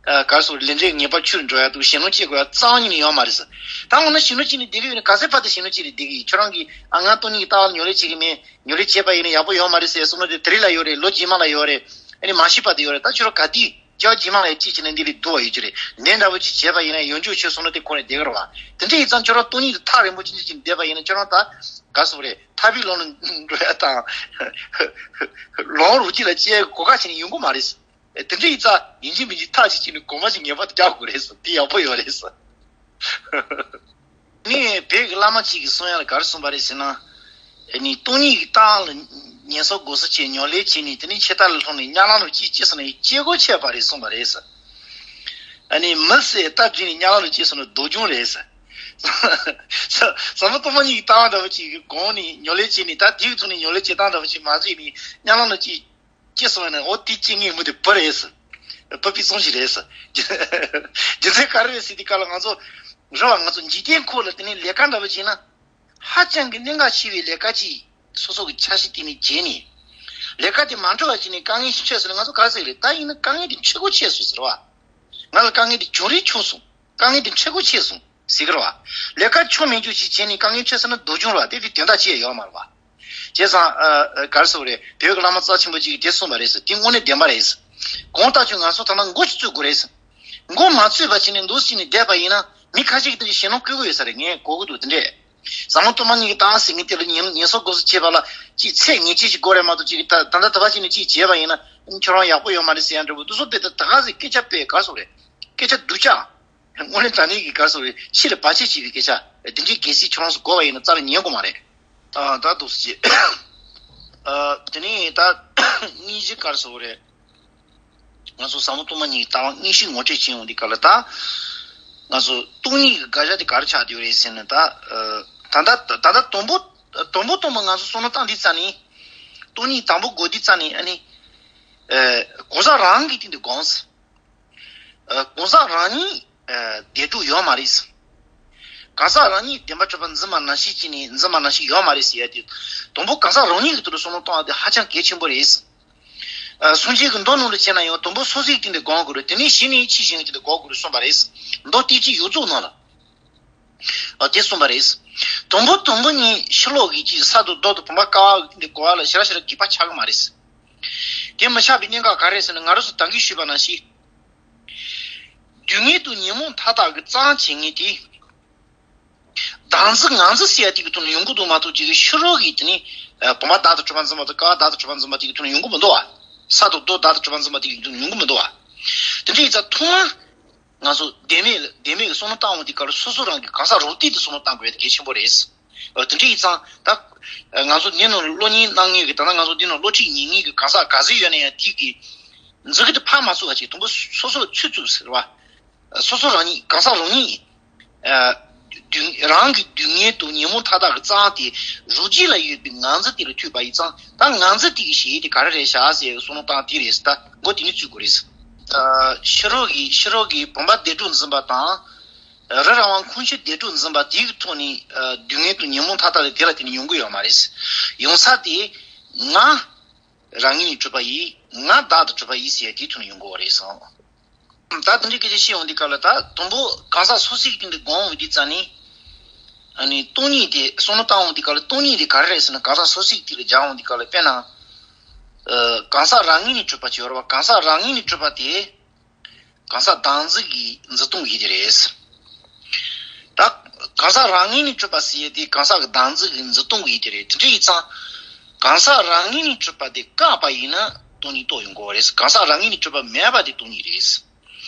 ཨ་ག་རེ་ཟེར་དགོས་རེད། ལས་འབྲས་ལ་ངེས་པ་ཆོད་འགྲོ་ཡ་འདུག་ཞེད་སྣང་སྐྱེ་དགོས་ཡ་རྩ་བ་ཉིད་ནས་ཡོད་མ་རེད་ཟེར། ད་འོ་ན་ཞེད་སྣང་སྐྱེས་ནས་བསྡད་ཀྱི་ཡོད་ན་ག་ཚོད་བར་དུ་ཞེད་སྣང་སྐྱེས་ནས་བསྡད་ཀྱི་ཡོད། ཁྱོད་རང་གིས་ཨ་ང་སྟོང་ཉིད་ཀྱི་ལྟ་བ་ལ་ཉམས་ལེན་བྱེད་ཀྱི་མེད། ཉམས་ལེན་བྱས་པ་ཡིན་ན་ཡག་པོ་ཡོད་མ་རེད་ཟེར་བསམ་བློ་དེ་དེ་རིང་ལ་ཡོད་རེད། ལོ་རྗེས་མ་ལ་ཡོད་རེད། ཨ་ནི་མ་ཤི་བར་དུ་ཡོད་རེད། ད་ཁྱོད་རང་ག་དུས་སྐྱེ་བ་རྗེས་མ་ལ་ཡང་སྐྱེས་བྱས་ནས་འདི་ལས་སྡུག་པ་ཡོད་ཀྱི་རེད། འདི་འདྲ་བོ་ཅིག་བྱས་པ་ཡིན་ན་ཡོང་རྒྱུ་ཆོག་བསམ་བློ་དེ་འཁོར་ནས་བསྡད་ཀྱི་རེད་བ། དེ་འདྲ་ཡིན་ཙང་ཁྱོད་རང་སྟོང་ཉིད་དུ་ཐག་རིང་པོ་ཅན་ཅིག་བསྡད་པ་ཡིན་ན་ཁྱོད་རང་ད་ག་རེ་ཟེར་དགོས་རེད། ཐར་པའི་ལམ་ལ་འགྲོ་ཡ་དང་ལོང་རུ་ཅིག་ལ་སྐྱེ་གོ་ཁ་བྱས་ནས་ཡོང་གི་མ་རེད། དེ་འདྲ་ཡིན་ཙང་ཡིན་གཅིག་མིན་གཅིག་ཐག་ཅིག་བཅད་ནས་གོང་མ་ཞིག་ངེས་པར་དུ་རྒྱག་དགོས་རེད་ཟེར། དེ་ཡག་པོ་ཡོད་རེད་ཟེར། ནི་བོད་ཀྱི་བླ་མ་གཅིག་གིས་གསུང་ཡ་ལ་ག་རེ་གསུངས་པ་རེད་ཟེར་ན། ཨ་ནི་སྟོང་ཉིད་ཀྱི་ལྟ་བ་ལ་ཉན་སོང་དགོས་སོ་བྱས་ཉམས་ལེན་བྱས་ནས་དེ་ནས་ཕྱི་ལྟར་ལ་ལྷུང་ནས་དམྱལ་བ་ལ་སྐྱེས་སྐྱེས་སོང་ན་ཡང་སྐྱེ་སྒོ་ཆད་པ་རེད་གསུངས་པ་རེད་ཟེར། ཨ་ནི་མི་བསད་རྟ་བསྒྲིགས་ནས་དམྱལ་བ་ལ་སྐྱེས་སོང་ན་སྡུག་གྱོང་རེད་ཟེར། ཟབ་མོ་སྟོང་པ་ཉིད་ཀྱི་ལྟ་བ་འདྲ་བོ་ཅིག་གི་གོང་ནས་ཉམས་ལེན་བྱས་ནས། ད་དེའི་ཐོག་ནས་ཉམས་ལེན་བྱེད་སྟངས་འདྲ་བོ་ཅིག་མ་བྱས་ནས་དམྱལ་བ་ལ་སྐྱེས་སྐྱེས་སོང་ན། འོ་དེ་སྐྱེ་ངེས་མི་དེ་བུ་རེད་ཟེར། བུ་ཕུན་སུམ་ཚོགས་རེད་ཟེར། རྒྱུ་མཚན་ག་རེ་རེད་ཟེར་དུས་སྐབས་ལ་ང་ཚོ་རེད་བ། ང་ཚོ་འཇིག་རྟེན་ཁོ་ལ་དེ་ནས་ལས་ཀ་འདྲ་བོ་བྱས་ན། ཧ་ཅང་གི་གནད་འགག་ཆེ་བའི་ལས་ཀ་ཅིག་སོ་སོ་གི་འཆར་གཞི་བཏིང་ནས་བྱས་ནས། ལས་ཀ་དེ་མ་འགྲུབ་པ་བྱས་ནས་དཀའ་ངལ་ཞིག་ཆེ་སོང་ན་ང་ཚོ་ག་རེ་ཟེར་གི་རེད། ད་ཡིན་ན་དཀའ་ངལ་དེ་འཕྲད་སྒོ་ཆེ་སོང་ཟེར་བ། ང་ལ་དཀའ་ངལ་དེ་བྱུང་རིགས་བྱུང་སོང་། དཀའ་ངལ་དེ་འཕྲད་སྒོ་ཆེ་སོང་ཟེར་གི་རེད་བ། ལས་ཀ་ཆོ་མེད་རྒྱུ་ཞིག་བྱས་ནས་དཀའ་ངལ་ཆེ་སོང་ན་སྡུག་གྱོང་རེད་བ། དེ་དེ་དོན་དག་ཅི་ཡང་ཡོད་མ་རེད་བ། བྱས་ཙང་ཨ་ཨ་ག་རེ་ཟེར་དགོས་རེད། བོད་ཀྱི་བླ་མ་རྩ་ཆེན་པོ་གཅིག་གིས་དེ་གསུངས་པ་རེད་ཟེར། དེ་དངོས་གནས་བདེན་པ་རེད་ཟེར། གང་ལྟར་ཀྱང་ང་ཚོ་ད་ལྟ་འགོ་ཞིག་བཙུགས་དགོས་རེད་ཟེར། འགོ་མ་བཙུགས་པ་བྱས་ནས་འདུག་སེ་བྱས་ནས་བསྡད་པ་ཡིན་ན་མི་ཁ་ཤས་ཀྱིས་དེ་ཞེད་སྣང་སྐུལ་གི་ཡོད་ས་རེད། ངས་གོ་གི་འདུག་དེ་འདྲས། བསམ་བློ་གཏོང་མ་ཉན་གི་བཏང་ཟེར་མཁན་དེ་ལ་ཉན་ཉན་གསོག་དགོས་སུ་བྱེད་པ་ལ་ཅིག་ཚད་ངེས་ཅན་ཞིག་དགོས་རེད་མ་གཏོགས། ཅིག་ད་ད་ལྟ་དེ་བ་བྱས་ནས་ཅིག་བྱས་པ་ཡིན་ན་ཁྱོད་རང་ཡག་པོ་ཡོད་མ་རེད་ཟེར་ཡ་འདྲ་པོ་འདུག་སོ། དཔེ་ད་ད་ག་ཟེ་སྐད་ཆ་དཔེ་ག་སོག་རེད། སྐད་ཆ་སྡུག་ཅག་དངོས་གནས་དྲང་གནས་ཀྱི་ག་སོག་རེད། ཕྱི་ལ་བར་ཆད་བྱེད་པའི་སྐད་ཆ་དེ་འདྲའི་གལ་སྲིད་ཁྱོད་རང་ཚོ་དགོས་པ་ཡིན་ན་རྩ་ལ་ཉན་དགོས་མ་རེད། ཨ་ད་འདུག་སེ་བྱས། ཨ་དེ་ནས་ད་དངོས་གཞི་ག་སོག་རེད། ང་ཚོ་བསམ་བློ་གཏོང་མ་ཉན་གི་ལྟ་བ་དངོས་གཞི་ངོ་སྤྲོད་བྱེད་ཡོང་དུས་སྐབས་ལ། ད་ང་ཚོ་སྟོང་ཉིད་ཀྱི་དགག་བྱ་དེ་ག་རེ་ཆགས་བསྡད་ཡོད་རེད་ཟེར་ན། ད་ད་ལྟ་ད་ལྟ་དང་པོ་དང་པོ་དང་པོ་ང་ཚོ་བསམ་བློ་བཏང་དུས་ཙམ་ནས། སྟོང་ཉིད་དང་པོ་དགོས་དུས་ཙམ་ནས། ཨ་ནི་གང་ཟག་རང་གི་སྟེང་དུ་དགོངས། གང་ཟག་རང་ཉིད་བདེ་གྲོགས་ཡོད་མ་རེད། གང་ཟག་རང་ཉིད་བདེན་པར་གྲུབ་པ་འཛིན་པ་ནང་བཞིན་བྱས་ནས་འཛིན་པ་ནང་བཞིན་ཡོད་མ་རེད་ཟེར་ཡ་དེ། དང་པོ་གང་ཟག་རང་ཉིད་ཀྱི་ཐོག་ཏུ་བསམ་བློ་གཏོང་བ་དེ་ཧ་ཅང་གལ་ཆེན་པོ་རེད། ཨ་སངས་རྒྱས་ཀྱི་མདོ་ནང་ལ་བྱས་ན་ཡང་དང་པོ་སོ་སོའི་སྟེང་དུ་དགོངས་དགོས་རེད། དེ་ནས་གཞན་ནི་ཕྱིར་གཞན་གྱི་སྟེང་དུ་དགོངས་དགོས་རེད་གསུངས་པ་རེད། མདོ་སྡེ་སྤྱི་ཡོངས་རྫོགས་ནང་ལ་ཨ་དེ་གསུངས་པ་རེད། དང་པོ་དང་པོ་ཉིད་ཕྱི་ལོགས་ཀྱི་ཅིག་ས་དང་རྡོ་དང་བུམ་པ་ཀ་བ་གི་སྟེང་དུ་གོ་བ་ལ་ཞེ་དྲག་ཞེ་དྲག་འགྱོད་པ་ཆགས་ཀྱི་མ་རེད། དེ་མི་ཆགས་པའི་གནད་འགག་ག་རེ་རེད་ཟེར་ན། ང་རང་ཚོ་ད་གིན་ཞུས་པ་ནང་བཞིན། སྡུག་བསྔལ་དང་ཉོན་མོངས་མཐའ་དག་གི་གཙང་བྱེད་མཁན་དེ། བདག་འཛིན་ང་འཛིན་ཟེར་ཡ་དེ་གི་ཐོག་ནས་ཡོང་གི་འདུག་མ་གཏོགས། ཅིག་ཕྱི་རོལ་གྱི་དེ་ནི་ཨ་བུམ་པ་བདག་ཏུ་གྲུབ་པ་འཛིན་པ་དང་ཀ་བ་བདག་ཏུ་གྲུབ་པ་འཛིན་པ་དེ་གི་ཐོག་ནས་ཡོང་གི་མི་འདུག་བ། ས་དང་རྡོ་བདག་ཏུ་གྲུབ་པ་འཛིན་པ་དེ་གི་ཐོག་ནས་ཡོང་གི་མི་འདུག་བ། དེ་འདྲ་ཡིན་ཙང་ཐོག་མར་ང་ཚོ་བདེན་མེད་ལ་བདེན་མེད་ཀྱི་བསམ་བློ་བཏང་འོང་དུས་སྐབས་ལ་སོ་སོ་རང་གི་གང་ཟག་རང་སྟེང་དུ་བསམ་བློ་བཏང་དགོས་ཡ་དེ་གལ་ཆེན་པོ་རེད། ཨ་དེ་འདྲ་ཡིན་ཙང་ད་ང་ཚོ་འདི་ནང་སློབ་གཉེར་གནང་མཁན་གྱི། ད་ལྟ་ང་ཚོ་འདི་ནང་སློབ་ཁྲིད་ཉན་མཁན་གྱི་གང་ཟག་ག་ཚོད་ཡོད་ན་ཡང་དེ་གི་མཛུབ་གུ་དེ་ཕར་མ་བཙུགས་པ་བྱས། དང་པོ་སོ་སོ་ལ་ཚུར་བཙུགས་ཟེར་བ། སོ་སོ་རང་ཉིད་གང་ཟག་རང་ཉིད་ཨ་སྡུག་རང་གི་སྡུག་བསྔལ་དང་ཉོན་མོངས་མཐའ་དག་གི་གཙང་དེ་རང་རྒྱུད་ལ་ཡོད་པའི་ང་འཛིན་དེ་ལ་ཐུག་པ་ཡིན་ཙང་། ད་ང་འཛིན་དེ་གི་གཞི་དེ་ག་རེ་རེད་བཞག་ཟེར་བསམ་བློ་བཏང་དེ་རེད་ཟེར། ད་མགོ་དེ་ནས་བཙུགས་དགོས་རེད་ཟེར། ཨ་ཕྱི་རོལ་གྱི་ཕྱི་རོལ་གྱི་བུམ་པ་བདེ་གྲོགས་འཛིན་པ་དང་། རི་ར་བ་ཁོང་ཆུད་བདེ་གྲོགས་འཛིན་པ་དེ་གི་ཐོག་ནས་ཨ་སྡུག་བསྔལ་དང་ཉོན་མོངས་མཐའ་དག་དེ་དེ་ལ་དེ་ནས་ཡོང་གི་ཡོད་མ་རེད་ཟེར། ཡོང་ས་དེ་ང་རང་ངོས་ནས་གྲུབ་པ་ཡིན། ང་བདག་ཏུ་གྲུབ་པ་ཡིན་ཟེར་ཡ་དེའི་ཐོག་ནས་ཡོང་གི་ཡོད་རེད་ཟེར། ད་དེ་འདྲའི་སྐད་ཆ་བཤད་ཡོང་དུས་སྐབས་ལ། ད་དང་པོ་གང་ཟག་སོ་སོའི་སྟེང་དུ་དགོངས་འོང་དུས་ཙམ་ནས། ཨ་ནི་སྟོང་ཉིད་དེ་བསམ་བློ་བཏང་འོང་དུས་སྐབས་ལ་སྟོང་ཉིད་དེ་ག་རེ་རེད་ཟེར་ན། གང་ཟག་སོ་སོའི་སྟེང་དུ་སྦྱར་འོང་དུས་སྐབས་ལ། དཔེར་ན་ཨ་གང་ཟག་རང་ངོས་ནས་གྲུབ་པ་ཅིག་ཡོད་རེད་བ། གང་ཟག་རང་ངོས་ནས་གྲུབ་པ་དེ་གང་ཟག་བདག་འཛིན་གྱི་འཛིན་སྟངས་ཡིན་དེ་རེད། ད་གང་ཟག་རང་ངོས་ནས་གྲུབ་པ་ཟེར་ཡས་དེ་གང་ཟག་གི་བདག་འཛིན་གྱི་འཛིན་སྟངས་ཡིན་དེ་རེད། དེ་འདྲ་ཡིན་ཙང་གང་ཟག་རང་ངོས་ནས་གྲུབ་པ་དེ་བཀག་པ་ཡིན་ན་སྟོང་ཉིད་རྟོགས་ཡོང་གི་ཡོད་རེད། གང་ཟག་རང་ངོས་ནས་གྲུབ་པ་མེད་པ་དེ་སྟོང་ཉིད་རེད།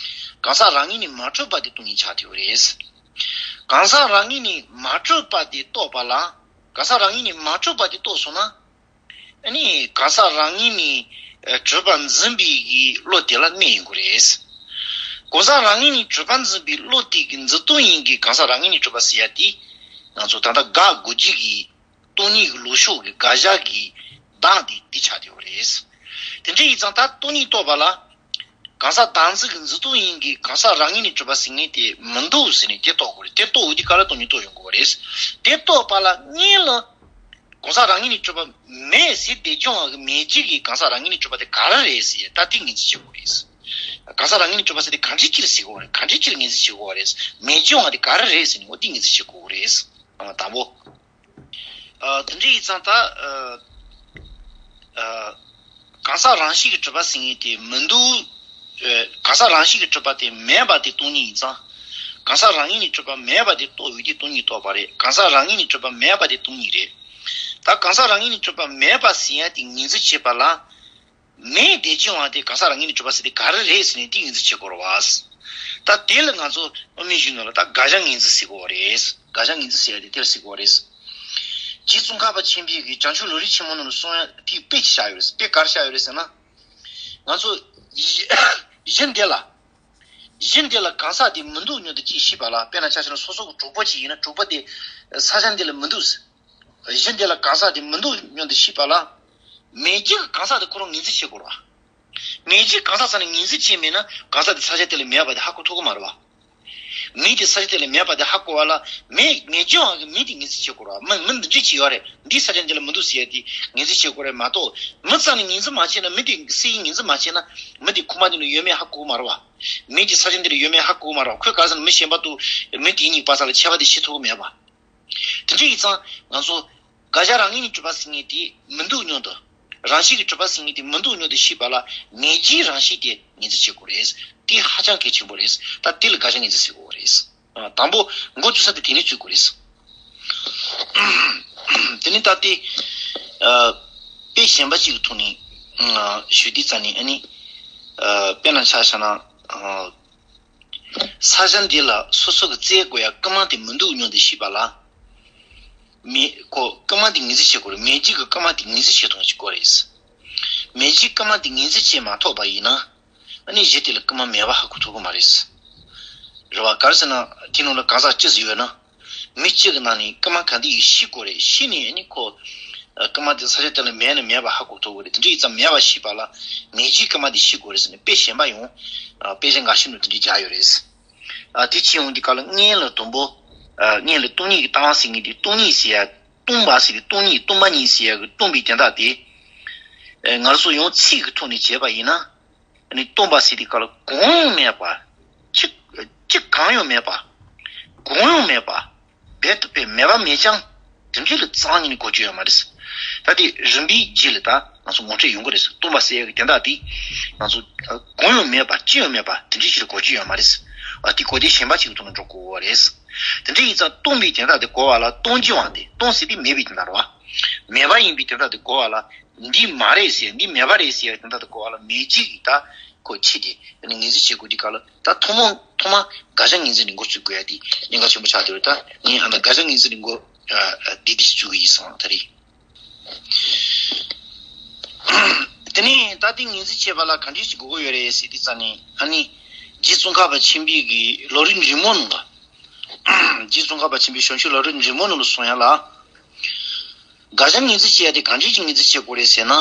གང་ཟག་རང་ངོས་ནས་མ་གྲུབ་པ་དེ་སྟོང་ཉིད་ཆགས་བསྡད་ཡོད་རེད། གང་ཟག་རང་ངོས་ནས་མ་གྲུབ་པ་དེ་རྟོགས་པ་ལ། གང་ཟག་རང་ངོས་ནས་མ་གྲུབ་པ་དེ་རྟོགས་སོང་ན། ཨ་ནི་གང་ཟག་རང་ངོས་ནས་ཨ་གྲུབ་པ་འཛིན་པའི་གི་བློ་དེ་ལ་གནས་ཡོང་གི་རེད། གང་ཟག་རང་ངོས་ནས་གྲུབ་པ་འཛིན་པའི་བློ་དེ་གི་འཛིན་སྟངས་ཡིན་གྱི། གང་ཟག་རང་ངོས་ནས་གྲུབ་པ་ཟེར་ཡ་དེ་ང་ཚོ་ད་ལྟ་དགག་དགོས་རྒྱུ་གི་སྟོང་ཉིད་ཀྱི་ལུགས་ཕྱོགས་ཀྱི་དགག་བྱ་གི་བདག་དེ་འདི་ཆགས་བསྡད་ཡོད་རེད། དེ་འདྲ་ཡིན་ཙང་ད་སྟོང་ཉིད་རྟོགས་པ་ལ། གང་ཟག་བདག་འཛིན་གྱི་འཛིན་སྟངས་ཡིན་གྱི་གང་ཟག་རང་ངོས་ནས་གྲུབ་པ་ཟེར་མཁན་དེ་མི་འདུག་ཟེར་ནས་དེ་རྟོགས་དགོས་རེད། དེ་རྟོགས་འོང་དུས་སྐབས་ལ་སྟོང་ཉིད་རྟོགས་ཡོང་དགོས་པ་རེད། དེ་རྟོགས་པ་ལ་སྔོན་ལ་གང་ཟག་རང་ངོས་ནས་གྲུབ་པ་མེད་ཟེར་བསྡད་རྒྱུ་བ་གི་མེད་རྒྱུ་གི་གང་ཟག་རང་ངོས་ནས་གྲུབ་པ་དེ་ག་རེ་རེད་ཟེར། ད་དེ་ངོས་འཛིན་བྱེད་དགོས་རེད། གང་ཟག་རང་ངོས་ནས་གྲུབ་པ་ཟེར་དེ་གང་འདྲ་ཅིག་ལ་ཟེར་དགོས་རེད། གང་འདྲ་ཅིག་ལ་ངོས་འཛིན་བྱེད་དགོས་རེད། མེད་རྒྱུ་བ་དེ་ག་རེ་རེད་ཟེར་ནས་འོ་དེ་ངོས་འཛིན་བྱེད་དགོས་རེད། ཨ་དང་པོ། ཨ་དེ་འདྲ་ཡིན་ཙང་ད་ཨ་ཨ་གང་ཟག་རང་བཞིན་གྱིས་གྲུབ་པ་ཟེར་མཁན་དེ་མི་འདུག་ཨ་གང་ཟག་རང་བཞིན་གྱིས་གྲུབ་པ་དེ་མེད་པ་དེ་སྟོང་ཉིད་ཡིན་ཙང་། གང་ཟག་རང་ངོས་ནས་གྲུབ་པ་མེད་པ་དེ་རྟོགས་ཡོད་དེ་སྟོང་ཉིད་རྟོགས་པ་རེད། གང་ཟག་རང་ངོས་ནས་གྲུབ་པ་མེད་པ་དེ་སྟོང་ཉིད་རེད། ད་གང་ཟག་རང་ངོས་ནས་གྲུབ་པ་མེད་པ་ཟེར་ཡ་དེ་ངོས་འཛིན་བྱེད་པ་ལ། མེད་བསྡད་ཀྱི་ཡོད་པ་དེ་གང་ཟག་རང་ངོས་ནས་གྲུབ་པ་ཟེར་དེ་ག་རེ་རེད་ཟེར་ནས་དེ་ངོས་འཛིན་བྱེད་དགོས་རེད་བ། ད་དེ་ལ་ང་ཚོ་དབུ་མའི་གཞུང་ནང་ལ་ད་དགག་བྱ་ངོས་འཛིན་ཟེར་གོ་བ་རེད། དགག་བྱ་ངོས་འཛིན་ཟེར་ཡ་དེ་དེ་ལ་ཟེར་གོ་བ་རེད། རྗེ་ཙོང་ཁ་པ་ཆེན་པོས་ཀྱི་བྱང་ཆུབ་ལམ་རིམ་ཆེན་མོ་ནང་ལ་གསུངས་ཡ་དེ་དཔེ་ཅིག་བཞག་ཡོད་རེད། དཔེ་ག་རེ་བཞག་ཡོད་རེད་ཟེར་ན། ང་ཚོ་གཞི་གཞི་འདི་ལ་གཞི་འདི་ལ་གང་ཟག་དེ་མི་འདུག་སྙམ་དུ་ཅིག་ཤེས་པ་ལ། དཔེར་ན་ཆ་བཞག་ན་སོ་སོ་གི་གྲོགས་པོ་ཅིག་ཡིན་ན་གྲོགས་པོ་དེ་ས་ཆ་འདི་ལ་མི་འདུག་གཞི་འདི་ལ་གང་ཟག་དེ་མི་འདུག་སྙམ་དུ་ཤེས་པ་ལ། མེད་རྒྱུ་གི་གང་ཟག་དེ་ཁོ་རང་ངོས་འཛིན་བྱེད་དགོས་རེད་བ། མེད་རྒྱུ་གང་ཟག་ས་ནས་ངོས་འཛིན་བྱས་མེད་ན་གང་ཟག་དེ་ས་ཆ་དེ་ལ་མེད་པ་དེ་ཧ་གོ་ཐུབ་ཀྱི་མ་རེད་བ། མི་དེ་ས་ཆ་དེ་ལ་མེད་པ་དེ་ཧ་གོ་བ་ལ། མེད་མེད་ཀྱི་བ་གི་མི་དེ་ངོས་འཛིན་བྱེད་དགོས་ར། མི་མི་འདི་འདྲ་ཅིག་ཡོད་རེད། འདི་ས་ཆ་འདི་ལ་མི་འདུག་ཟེར་ཡ་དེ་ངོས་འཛིན་བྱེད་དགོས་རེད་མ་གཏོགས། མི་རྩ་ནས་ངོས་འཛིན་མ་བྱས་ན། མི་དེ་སྲིད་ཡིན་ངོས་འཛིན་མ་བྱས་ན། མི་དེ་ཁུག་མ་དེ་ལ་ཡོད་མེད་ཧ་གོ་གི་མ་རེད་བ། མི་དེ་ས་ཆ་འདི་ལ་ཡོད་མེད་ཧ་གོ་གི་མ་རེད་བ། ཁོས་ག་རེ་ཟེར་ན་མི་གཞན་པ་དང་མི་དེ་གཉིས་བར་ས་ལ་ཁྱད་པར་དེ་ཤེས་ཐུབ་གི་མེད་པ། དེ་འདྲ་ཡིན་ཙང་ང་ཚོ་དགག་བྱ་རང་ངོས་ནས་གྲུབ་པ་ཟེར་མཁན་དེ་མི་འདུག་སྙམ་དུ། རང་བཞིན་གྱིས་གྲུབ་པ་ཟེར་མཁན་དེ་མི་འདུག་སྙམ་དུ་ཤེས་པ་ལ་མེད་རྒྱུའི་རང་བཞིན་དེ་ངོས་འཛིན་བྱེད་དགོས་རེད། དེ་ཧ་ཅང་གལ་ཆེན་པོ་རེད། ད་དེ་ལ་དགག་བྱ་ངོས་འཛིན་ཟེར་དགོས་རེད། ཨ། དང་པོ་འགོ་བཙུགས་ས་དེ་དེ་ནས་བཙུགས་དགོས་རེད། དེ་ནས་ད་ལྟའི་ཨ་དཔེ་གཞན་པ་གཅིག་གི་ཐོག་ནས་ཨ་ཞུ་དུས་ཙམ་ནས། ཨ་ནི་ཨ་དཔེར་ན་ཆ་བཞག་ན། ཨ་ས་ཆ་འདི་ལ་སོ་སོ་གི་བཙལ་དགོས་ཡ་རྐུན་མ་དེ་མི་འདུག་སྙམ་དུ་ཤེས་པ་ལ། མེད་ཁོ། རྐུན་མ་དེ་ངོས་འཛིན་བྱེད་དགོས་རེད། མེད་རྒྱུ་གི་རྐུན་མ་དེ་ངོས་འཛིན་བྱེད་ཐུབ་ཅིག་དགོས་རེད། མེད་རྒྱུའི་རྐུན་མ་དེ་ངོས་འཛིན་བྱེད་མ་ཐུབ་པ་ཡིན་ན། ཨ་ནི་གཞི་དེ་ལ་རྐུན་མ་མེད་པ་ཧ་གོ་ཐུབ་ཀྱི་མ་རེད། རེད་བ། ག་རེ་ཟེར་ན་དེ་ནང་ལ་གང་ཟག་གཅིག་ཙམ་ཡོད་ན། མི་གཅིག་གི་ནང་ནས་རྐུན་མ་ག་འདི་ཡིན་ཤེས་དགོས་རེད། ཤེས་ནས་ཨ་ནི་ཁོ་ཨ་རྐུན་མ་དེ་ས་ཆ་དེ་ལ་མེད་ན་མེད་པ་ཧ་གོ་ཐུབ་ཀྱི་རེད། དེ་འདྲ་ཡིན་ཙང་མེད་པ་ཤེས་པ་ལ་མེད་རྒྱུའི་རྐུན་མ་དེ་ཤེས་དགོས་རེད་ཟེར་ནས་དཔེ་གཞན་པ་ཡང་ཨ་དཔེ་ཆ་འགའ་ཤས་ནང་དེ་འདྲ་སྦྱར་ཡོད་རེད། ཨ་དེ་བྱས་ཡོང་དུས་སྐབས་ལ་སྔོན་ལ་དང་པོ། ཨ་སྔོན་ལ་སྟོང་ཉིད་ཀྱི་ལྟ་བ་ཟེར་མཁན་དེ། སྟོང་ཉིད་ཟེར་ཡ། སྟོང་པ་ཟེར་དེ་སྟོང་ཉིད། སྟོང་པ་ཉིད་ཟེར་ཡ་གི་སྟོང་པའི་དོན་དག་དེ། ཨ་ང་ཚོ་ཡང་ཚིག་གི་ཐོག་ནས་བྱས་པ་ཡིན་ན། ཨ་ནི་སྟོང་པ་ཟེར་དུས་སྐབས་ལ་གང་ཡང་མེད་པ། གཅིག་གཅིག་གང་ཡང་མེད་པ། གང་ཡང་མེད་པ། རྦད་དེ་དཔེ་མེད་པ་མེད་ཀྱང་དེ་འདྲ་ལ་རྩ་བ་ཉིད་ནས་གོ་རྒྱུ་ཡོད་མ་རེད། ད་དེ་རིམ་པས་རྗེས་ལ་ད་ང་ཚོ་ངོ་འཕྲོད་ཡོང་གི་རེད། སྟོང་པ་ཟེར་ཡ་གི་དོན་དག་དེ་ང་ཚོ་གང་ཡང་མེད་པ། ཅི་ཡང་མེད་པ་དེ་འདྲ་ཞིག་ལ་གོ་རྒྱུ་ཡོད་མ་རེད། ཨ་དེ་གོ་བདེ་གཞན་པ་ཞིག་གི་ཐོག་ནས་འགྲོ་དགོས་པ་རེད། དེ་འདྲ་ཡིན་ཙང་སྟོང་པའི་དོན་དག་དེ་གོ་བ་ལ། སྟོང་རྒྱུ་བ་དེ། སྟོང་ཟེར་དེ་མེད་པའི་དོན་དག་རེད་བ། མེད་པ་ཡིན་པའི་དོན་དག་དེ་གོ་བ་ལ། འདི་མ་རེད་ཟེར། འདི་མེད་པ་རེད་ཟེར་ཡ་དེ་འདྲ་དེ་གོ་བ་ལ་མེད་རྒྱུ་གི་ད་ཁོ་ཕྱི་དེ་ནི་ངོས་འཛིན་བྱེད་དགོས་དུས་སྐབས་ལ། ད་ཐོག་མ་ཐོག་མ་དགག་བྱ་ངོས་འཛིན་ནས་འགོ་བཙུགས་དགོས་ཡ་དེ་གནད་འགག་ཆེན་པོ་ཆགས་བསྡད་ཡོད། ད་ངས་ཨ་ད་དགག་བྱ་ངོས་འཛིན་ནས་འགོ་ཨ་ཨ་འདི་འདི་བཙུགས་གི་ཡིན་སོང་། ད་རེད། དེ་ནས་ད་དེ་ངོས་འཛིན་བྱེད་པ་ལ་ག་འདྲ་ཞིག་དགོས་ཀྱི་ཡོད་རེད་ཟེར་དུས་ཙམ་ནས། ཨ་ནི་རྗེ་ཙོང་ཁ་པ་ཆེན་པོའི་གི་ལམ་རིམ་རིམ་མ་ནང་ལ། རྗེ་ཙོང་ཁ་པ་ཆེན་པོའི་བྱང་ཆུབ་ལམ་རིམ་རིམ་མ་ནང་ལ་གསུང་ཡ་ལ། དགག་བྱ་ངོས་འཛིན་བྱེད་ཡ་དེ་གང་འདྲ་ཞིག་ངོས་འཛིན་བྱེད་དགོས་རེད་ཟེར་ན།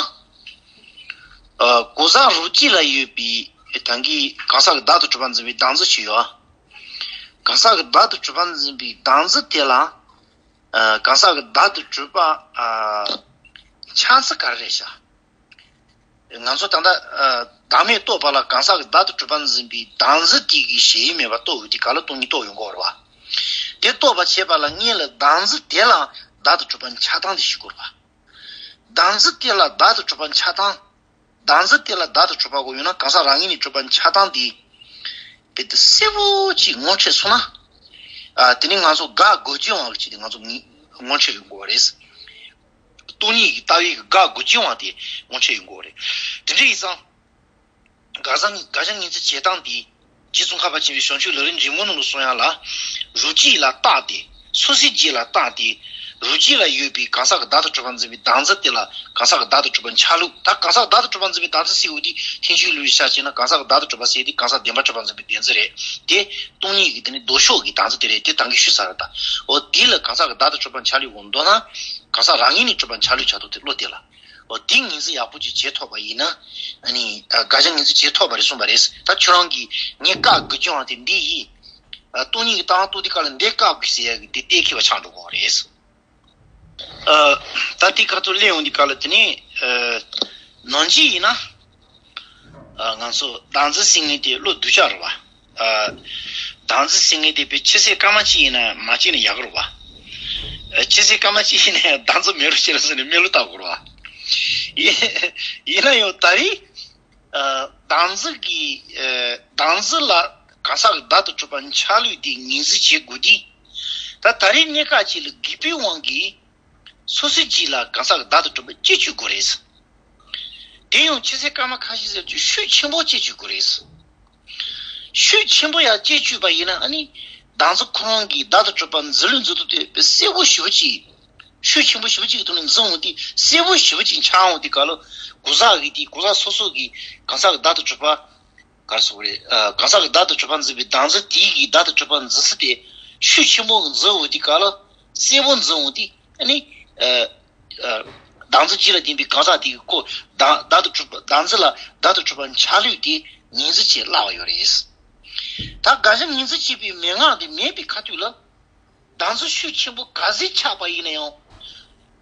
ཨ་གང་ཟག་རང་རྒྱུད་ལ་ཡོད་པའི་ད་གིན་གང་ཟག་གི་བདག་ཏུ་གྲུབ་པ་འཛིན་པའི་བདག་འཛིན་ཞིག་ཡོད། གང་ཟག་གི་བདག་ཏུ་གྲུབ་པ་འཛིན་པའི་བདག་འཛིན་དེ་ལ། ཨ་གང་ཟག་གི་བདག་ཏུ་གྲུབ་པ་ཨ་ཆགས་ཚུལ་ག་རེ་རེད་ཤག་ང་ཚོ་ད་ལྟ་ཨ་བདག་མེད་རྟོགས་པ་ལ་གང་ཟག་གི་བདག་ཏུ་གྲུབ་པ་འཛིན་པའི་བདག་འཛིན་དེ་གི་གཞལ་ཡས་མེད་པར་རྟོགས་ཡོང་དུས་སྐབས་ལ་སྟོང་ཉིད་རྟོགས་ཡོང་གི་ཡོད་རེད་བ། དེ་རྟོགས་པར་བྱེད་པ་ལ་སྔོན་ལ་བདག་འཛིན་དེ་ལ་བདག་ཏུ་གྲུབ་པ་ཆགས་སྟངས་དེ་ཤེས་དགོས་རེད་བ། བདག་འཛིན་དེ་ལ་བདག་ཏུ་གྲུབ་པ་ཆགས་སྟངས། བདག་འཛིན་དེ་ལ་བདག་ཏུ་གྲུབ་པ་གོ་ཡོད་ན། གང་ཟག་རང་ངོས་ནས་གྲུབ་པ་ཆགས་སྟངས་དེ་རྦད་དེ་གསལ་པོ་ཅིག་ངོ་འཕྲོད་སོང་ན། ཨ་དེ་ནི་ང་ཚོ་དགག་དགོས་ཀྱི་ཡོད་པ་ཅིག་དེ་ང་ཚོ་ངོ་འཕྲོད་ཡོང་དགོས་པ་རེད། སྟོང་ཉིད་ཀྱི་ལྟ་བའི་གི་དགག་དགོས་ཀྱི་ཡོད་པ་དེ་ངོ་འཕྲོད་ཡོང་དགོས་པ་རེད། དེ་འདྲ་ཡིན་ཙང་། གང་ཟག་དགག་བྱ་ངོས་འཛིན་བྱེད་སྟངས་དེ། རྗེ་ཙོང་ཁ་པ་ཆེན་པོའི་བྱང་ཆུབ་ལམ་རིམ་རིམ་མ་ནང་ལ་གསུང་ཡ་ལ། རང་རྒྱུད་ལ་བརྟགས་ཏེ། སོ་སོའི་རྒྱུད་ལ་བརྟགས་ཏེ། རང་རྒྱུད་ལ་ཡོད་པའི་གང་ཟག་གི་བདག་ཏུ་གྲུབ་པ་འཛིན་པའི་བདག་འཛིན་དེ་ལ་གང་ཟག་གི་བདག་ཏུ་གྲུབ་པ་ཆགས་ལུགས། ད་གང་ཟག་གི་བདག་ཏུ་གྲུབ་པ་འཛིན་པའི་བདག་འཛིན་ཟེར་བ་དེ་ཐལ་འགྱུར་ལུགས་ཀྱི་ཆ་བཞག་ན་གང་ཟག་གི་བདེན་པར་གྲུབ་པ་འཛིན་པའི་བདེན་འཛིན་རེད། དེ་སྟོང་ཉིད་ཀྱི་དེ་ནི་ལྡོག་ཕྱོགས་ཀྱི་བདག་འཛིན་དེ་རེད། དེ་ད་གིན་ཞུས་ཚར་རེད་ད། འོ་དེ་ལ་གང་ཟག་གི་བདག་ཏུ་གྲུབ་པ་ཆགས་ལུགས་འོང་མདོར་ན། གང་ཟག་རང་ངོས་ནས་གྲུབ་པ་ཆགས་ལུགས་ཆགས་ཐུབ་དེ་བློ་དེ་ལ། འོ་དེ་ངོས་འཛིན་ཡག་པོ་ཅིག་བྱེད་ཐུབ་པ་ཡིན་ན། ཨ་ནི་ཨ་དགག་བྱ་ངོས་འཛིན་བྱེད་ཐུབ་པ་རེད་གསུངས་པ་རེད། ད་ཁྱོད་རང་གིས་ངས་བཀག་དགོས་ཀྱི་ཡོད་པ་དེ་འདི་ཡིན། ཨ་སྟོང་ཉིད་ཀྱི་ལྟ་བ་རྟོགས་དུས་སྐབས་ལ་འདི་བཀག་དགོས་ཟེར་ཡ་གི་དེ་གཏན་འཁེལ་བ་ཆགས་འགྲོ་གི་རེད། ཨ་ད་དེ་ཁ་ཐུག་ལེན་ཡོང་དུས་སྐབས་ལ་དེ་ནི་ཨ་ནང་བཞིན་ཡིན་ན། ཨ་ང་ཚོ་བདག་འཛིན་ཟེར་མཁན་དེ་བློ་སྡུག་ཅག་རེད་བ། ཨ་བདག་འཛིན་ཟེར་མཁན་དེ་དཔེ་ཆུ་ཚོད་སྐར་མ་གཅིག་ཡིན་ན་མ་བྱས་ན་ཡག་གི་རེད་བ། ཨ་ཆུ་ཚོད་སྐར་མ་གཅིག་ཡིན་ན་བདག་འཛིན་མེད་རུ་བྱེད་རོགས་ཟེར་ནས་སྨོན་ལམ་བཏབ་དགོས་རེད་བ། ཡིན་ཡིན་ན་ཡང་ད་རེས་ཨ་བདག་འཛིན་གྱི་ཨ་བདག་འཛིན་ལ་གང་ཟག་གི་བདག་ཏུ་གྲུབ་པ་ཆགས་ལུགས་དེ་ངོས་འཛིན་བྱེད་དགོས་དུས། ད་ད་རེས་གནས་སྐབས་ཅིག་ལ་སྒྱིད་པའི་དབང་གིས་སོ་སོའི་རྒྱུད་ལ་གང་ཟག་གི་བདག་ཏུ་གྲུབ་པ་སྐྱེ་བཅུག་དགོས་རེད། དེ་ཡང་ཆུ་ཚོད་སྐར་མ་ཁ་ཤས་ཟེར་དུས་ཤུགས་ཆེན་པོ་སྐྱེ་བཅུག་དགོས་རེད། ཤུགས་ཆེན་པོ་ཡང་སྐྱེ་བཅུག་པ་ཡིན་ན་ཨ་ནི་བདག་འཛིན་ཁོ་རང་གིས་བདག་ཏུ་གྲུབ་པ་འཛིན་ལུགས་འཛིན་སྟངས་དེ་དཔེ་གསལ་པོ་ཞེ་པོ་ཅིག་ཤུགས་ཆེན་པོ་ཞེ་པོ་ཅིག་གི་ཐོག་ནས་འཛིན་འོང་དུས། གསལ་པོ་ཞེ་པོ་ཅིག་འཆར་འོང་དུས་སྐབས་ལ། གང་ཟག་གི་དེ་གང་ཟག་སོ་སོ་གིས་གང་ཟག་གི་བདག་ཏུ་གྲུབ་པ། ག་རེ་ཟེར་དགོས་རེད། ཨ་གང་ཟག་གི་བདག་ཏུ་གྲུབ་པ་འཛིན་པའི་བདག་འཛིན་དེ་གིས་བདག་ཏུ་གྲུབ་པ་འཛིན་ས་དེ་ཤུགས་ཆེན་པོ་འཛིན་འོང་དུས་སྐབས་ལ། གསལ་པོ་འཛིན་འོང་དུས་ཨ་ནི་ཨ་ཨ་བདག་འཛིན་རྒྱུད་ལ་ལྡན་པའི་གང་ཟག་དེ་གིས་ཁོ་བདག་བདག་ཏུ་གྲུབ་པ། བདག་འཛིན་ལ་བདག་ཏུ་གྲུབ་པ་ཆགས་ལུགས་དེ་ངོས་འཛིན་བྱེད་སླ་བ་ཡོད་རེད། ད་ ད་དགའ་ཞེན་ངེས་འཛིན་བྱེད་པའི་མན་ངག་དེ་མེད་པའི་ཁ་ཐུག་ལ། བདག་འཛིན་ཤུགས་ཆེན་པོ་ག་ཚོད་ཆགས་པ་ཡིན་ན་ཡང་།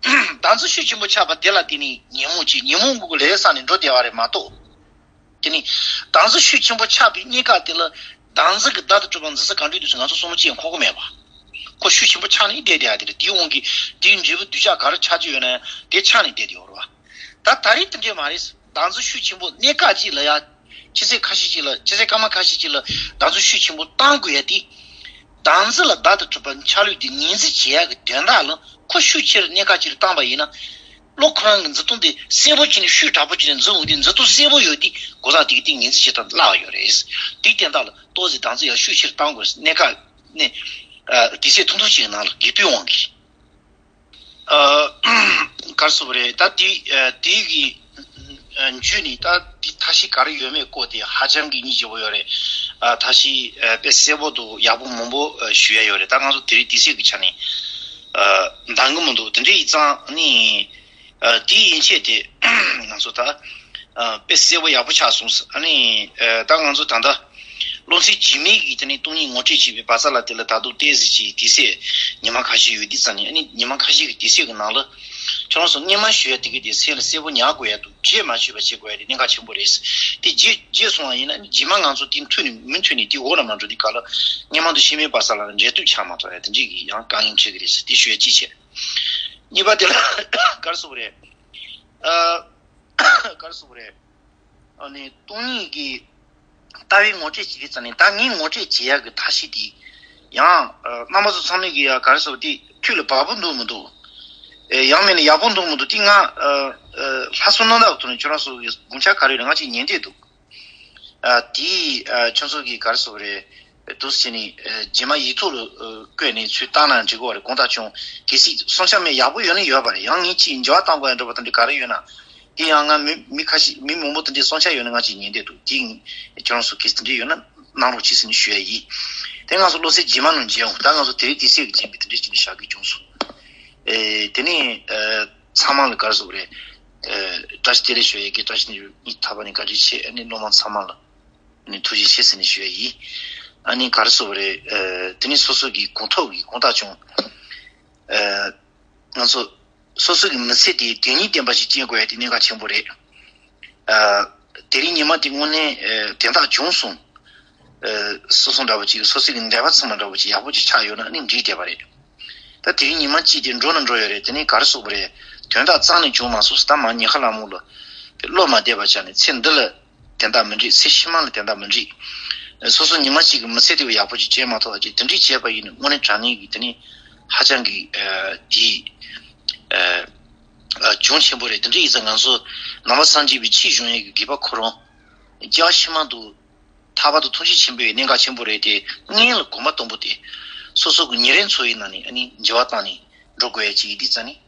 བདག་འཛིན་ཤུགས་ཆེན་པོ་ཆགས་པ་དེ་ལ་བརྟེན་ནས་ཉོན་མོངས་ཀྱི་ཉོན་མོངས་ཀྱི་ལས་ས་ནས་འགྲོ་བསྡད་པ་རེད་མ་གཏོགས། དེ་ནི་བདག་འཛིན་ཤུགས་ཆེན་པོ་ཆགས་པའི་གནས་སྐབས་དེ་ལ་བདག་འཛིན་གྱི་བདག་ཏུ་གྲུབ་པ་འཛིན་ས་གང་འདྲ་དུས་སུ་ང་ཚོ་བསམ་བློ་ཅི་ཡང་འཁོར་གི་མེད་པ། ཁོ་ཤུགས་ཆེན་པོ་ཆགས་ནས་བསྡད་བསྡད་ཡ་དེ་རེད། དེའི་དབང་གིས་དེའི་འབྲས་བུ་གདུལ་བྱ་ག་རེ་ཆགས་ཀྱི་ཡོད་ན་ཡང་དེ་ཆགས་ནས་བསྡད་ཡོད་རེད་བ། ད་ད་རེས་དེ་འདྲས་མ་རེད། བདག་འཛིན་ཤུགས་ཆེན་པོ་གནས་སྐབས་གཅིག་ལ་ཡ། ཕྱི་ཚེས་ཁ་ཤས་ཅིག་ལ་ཕྱི་ཚེས་སྐར་མ་ཁ་ཤས་ཅིག་ལ་བདག་འཛིན་ཤུགས་ཆེན་པོ་བཏང་དགོས་ཡ་དེ། བདག་འཛིན་ལ་བདག་ཏུ་གྲུབ་པ་ཆ་ལུགས་དེ་ངེས་འཛིན་བྱེད་ཡ་གི་དོན་དག་ལ་ཁོ་ཤུགས་ཆེར་གནས་སྐབས་གཅིག་ལ་བཏང་པ་ཡིན་ན། བློ་ཁོ་རང་གི་འཛིན་སྟངས་དེ་གསལ་པོ་བྱས་ནས་ཤུགས་དྲག་པོ་བྱས་ནས་འཛིན་འོང་དུས་འཛིན་སྟངས་གསལ་པོ་ཡོད་དུས་གོ་ས་དེ་གི་དེ་ངེས་འཛིན་བྱེད་སྟངས་སླ་བ་ཡོད་རེད། དེའི་དོན་དག་ལ་ཏོག་ཙམ་བདག་འཛིན་ཡང་ཤུགས་ཆེར་བཏང་དགོས་གནས་སྐབས་ནས། དུས་ཚོད་ཐུང་ཐུང་ཞིག་ནང་ལ་དགོས་པའི་དབང་གིས། ག་རེ་ཟེར་དགོས་རེད། ད་དེ་དེ་གི་མཇུག་ནས་ད་དེ་ཐབས་ཤེས་ག་རེ་ཡོད་མེད་སྐོར་དེ་ཧ་ཅང་གི་སྙིང་རྗེ་པོ་ཡོད་རེད། ཐབས་ཤེས་དཔེ་གསལ་པོ་འདུག་ཡག་པོ་མང་པོ་ཞུ་ཡ་ཡོད་རེད། ད་ང་ཚོ་དེ་རིང་དུས་ཚོད་ཀྱི་ཆ་ནས་འདང་གི་མི་འདུག་དེ་འདྲ་ཡིན་ཙང་ནི། དེའི་ཡན་ཆད་དེ་ང་ཚོ་ད་དཔེ་གསལ་པོ་ཡག་པོ་ཆགས་སོང་། ཨ་ནི་ད་ང་ཚོ་ད་ལྟ་སློབ་ཚན་རྗེས་མའི་གི་དེ་ནི་སྟོང་ཉིད་ངོ་སྤྲོད་བྱེད་པའི་བར་མཚམས་ལ་དེ་ལ་ད་དུང་ཏོག་ཙམ་ཅིག་དུས་ཚོད་ཉི་མ་ཁ་ཤས་ཡོད་དུས་ཙང་ནི། ཨ་ནི་ཉི་མ་ཁ་ཤས་ཀྱི་དུས་ཚོད་ཀྱི་ནང་ལ་ཁྱོད་རང་ཚོ་སྔོན་མ་ཞུ་ཡ་དེ་གི་དེ་སེམས་ལ་གསལ་པོ་ཉར་དགོས་ཡ་འདུག་རྗེས་མ་ཞུས་པ་བྱེད་དགོས་ཡ་དེ་གནད་འགག་ཆེན་པོ་རེད། དེ་རྗེས་རྗེས་སོང་བ་ཡིན་ན་ནི་རྗེས་མ་ང་ཚོ་དེ་མཐུད་ནས་མི་མཐུད་ནས་དེ་འོག་ལ་མ་འགྲོ་དུས་སྐབས་ལ་སྔོན་མ་དང་ཕྱི་མའི་བར་མཚམས་ལ་འབྲེལ་གཏུག་ཆགས་མ་ཐུབ་ཡ་དེ་འདྲས་ཀྱི་ཡང་དཀའ་ངལ་འཕྲད་ཀྱི་རེད། དེ་ཞུ་ཡ་གཅིག་བྱས། གཉིས་པ་དེ་ལ་ག་རེ་ཟེར་དགོས་རེད། ཨ། ག་རེ་ཟེར་དགོས་རེད། ཨ་ནི་སྟོང་ཉིད་ཀྱི་ལྟ་བའི་ངོ་སྤྲོད་བྱེད་དུས་ཙམ་ནས་ད་ངས་ངོ་སྤྲོད་བྱེད་ཡག་གི་ཐབས་ཤེས་དེ་ཡང་རྣམ་པ་ཚོ་ཚང་མས་ཀྱི་ཡ་ག་རེ་ཟེར་དགོས་དེ་ཐུགས་ལ་བབ་པོ་འདུག་མི་འདུག་ཨེ་ཡང་མིན་ན་ཡག་པོ་འདུག་མི་འདུག་དེ་ང་ཨ་ཨ་ལྷག་བསམ་རྣམ་དག་གི་ཐོག་ནས་ཁྱོད་རང་ཚོ་གི་དགོངས་འཆར་ག་རེ་ཡོད་ན་ང་ཅིག་ཉན་བསྡད་འདུག་ཨ་དེ་ཨ་ཁྱོད་ཚོ་གི་ག་རེ་ཟེར་དགོས་རེད། འདུག་ཟེར་ནས་ཨ་རྗེས་མ་ཡིག་ཐོག་ལ་ཨ་བཀོད་ནས་ཚུར་བཏང་ན་འགྲིག་གི་རེད། དགོངས་དག་བྱུང་། གལ་སྲིད་བསམ་འཆར་མེད་ཡག་པོ་ཡོད་ན་ཡོད་པ་རེད། ཡང་ངས་ཅིག་འགྱུར་བ་གཏང་དགོས་ཡ་འདྲ་པོ་དེ་འདྲ་ག་རེ་ཡོད་ན། དེ་ཡང་ང་མི་མི་ཁ་ཤས་མི་མང་པོ་དེ་འདྲའི་བསམ་འཆར་ཡོད་ན་ང་ཅིག་ཉན་བསྡད་འདུག་དེ་ཁྱོད་རང་ཚོ་གལ་སྲིད་དེ་འདྲ་ཡོད་ན་གནང་རོགས་གྱིས་ཟེར་ནས་ཞུ་ཡ་ཡིན། དེ་ང་ཚོ་བློ་གསལ་རྗེས་མ་ནང་མཇལ་འོང་། ད་ང་ཚོ་དེ་རིང་དུས་ཚོད་ཀྱི་རྐྱེན་པས་དེ་འདྲ་བྱས་ནས་བཞག་དགོས་བྱུང་སོང་། ཨེ་དེ་ནས་ཨེ་ཚང་མ་ལ་ག་རེ་ཟེར་དགོས་རེད། ཨེ་བཀྲ་ཤིས་བདེ་ལེགས་ཞུ་ཡ་གི་བཀྲ་ཤིས་བདེ་ལེགས་ཉིད་ཐར་པ་ནས་བཀའ་དྲིན་ཆེ། ཨ་ནི་སློབ་མ་ཚང་མ་ལ་ནི་ཐུགས་རྗེ་ཆེ་ཟེར་ནས་ཞུ་ཡ་ཡིན། ཨ་ནི་ག་རེ་ཟེར་དགོས་རེད། ཨེ་དེ་ནས་སོ་སོ་གི་དགོངས་ཐོག་གི་དགོངས་དག་བྱུང་། ཨེ་ང་ཚོ་སོ་སོ་གི་མི་ཚེ་དེ་དོན་སྙིང་ལྡན་པ་ཞིག་སྐྱེལ་དགོས་ཡ་དེ་གནད་འགག་ཆེན་པོ་རེད། ཨ་དེ་རིང་ཉི་མ་དེ་དངོས་གནས་ཨེ་དོན་དག་བྱུང་སོང་། ཨེ་སོ་སོ་འདྲ་པོ་ཅིག་སོ་སོ་གི་འདོད་པ་ཚང་མ་འདྲ་པོ་ཅིག་ཡག་པོ་ཅིག་ཆགས་ཡོད་ན་ནི་འགྲིག་བསྡད་པ་རེད། ད་དེ་རིང་ཉི་མ་གཅིག་དེ་འགྲོ་ན་འགྲོ་ཡོད་རེད། དེ་ནས་ག་རེ་ཟེར་དགོས་རེད། དོན་དག་རྩ་ནས་བྱུང་མ་སོང་ཟེར། ད་མ་ཉི་ཤུ་ལ་མོ་ལ་བློ་མ་བདེ་བ་ཆགས་ནས་ཚེ་འདི་ལ་དོན་དག་མི་འགྲིག་ཚེ་ཕྱི་མ་ལ་དོན་དག་མི་འགྲིག་སོ་སོ་ཉི་མ་གཅིག་གི་མི་ཚེ་དེ་བས་ཡག་པོ་ཅིག་སྐྱེལ་མ་ཐུབ་པ་ཅིག་དེ་འདྲས་བྱས་པ་ཡིན་ན་དངོས་གནས་དྲང་གནས་ཀྱི་དེ་ནི་ཧ་ཅང་གི་ཨ་དེ་ཨ་ཨ་གྱོང་ཆེན་པོ་རེད། དེ་འདྲས་ཡིན་ཙང་ང་ཚོ་ནང་པ་སངས་རྒྱས་པའི་ཆོས་སྦྱོང་ཡས་ཀྱི་དགེ་བ་ཁོ་རང་རྒྱ་ཕྱི་མ་དུ་ཐར་པ་དང་ཐུགས་རྗེ་ཆེན་པོའི་གནད་འགག་ཆེན་པོ་རེད་དེ། སྔོན་ལ་གོམ་པ་དང་པོ་དེ་སོ་སོ་གི་ཉིན་རེའི་འཚོ་བའི་ནང་ནས་ཨ་ནི་འགྱུར་བ་བཏང་ནས་འགྲོ་དགོས་ཡ་ཅིག་ཡིན་དུས་ཙང་ནས།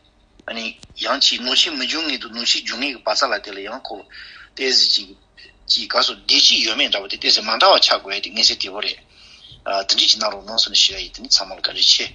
ཨ་ནི་ཡང་ཅིག་ནོར་འཆིང་མི་འབྱུང་ངེས་དང་ནོར་འཆིང་འབྱུང་ངེས་ཀྱི་བར་མཚམས་ལ་དེ་ལ་ཡང་ཁོ་ཏོག་ཙམ་ཅིག་ཅིག་ག་སོ་བདེ་སྐྱིད་ཡོད་མེད་འདྲ་བོ་དེ་ཏོག་ཙམ་མ་འདྲ་བ་ཆགས་དགོས་ཡ་དེ་ངེས་ཤེས་དེ་བོ་རེད། ཨ་དེ་འདྲ་ཅིག་གནང་རོགས་གནང་ཟེར་ནས་ཞུ་ཡ་ཡིན། དེ་ནི་ཚང་མ་ལ་བཀའ་དྲིན་ཆེ།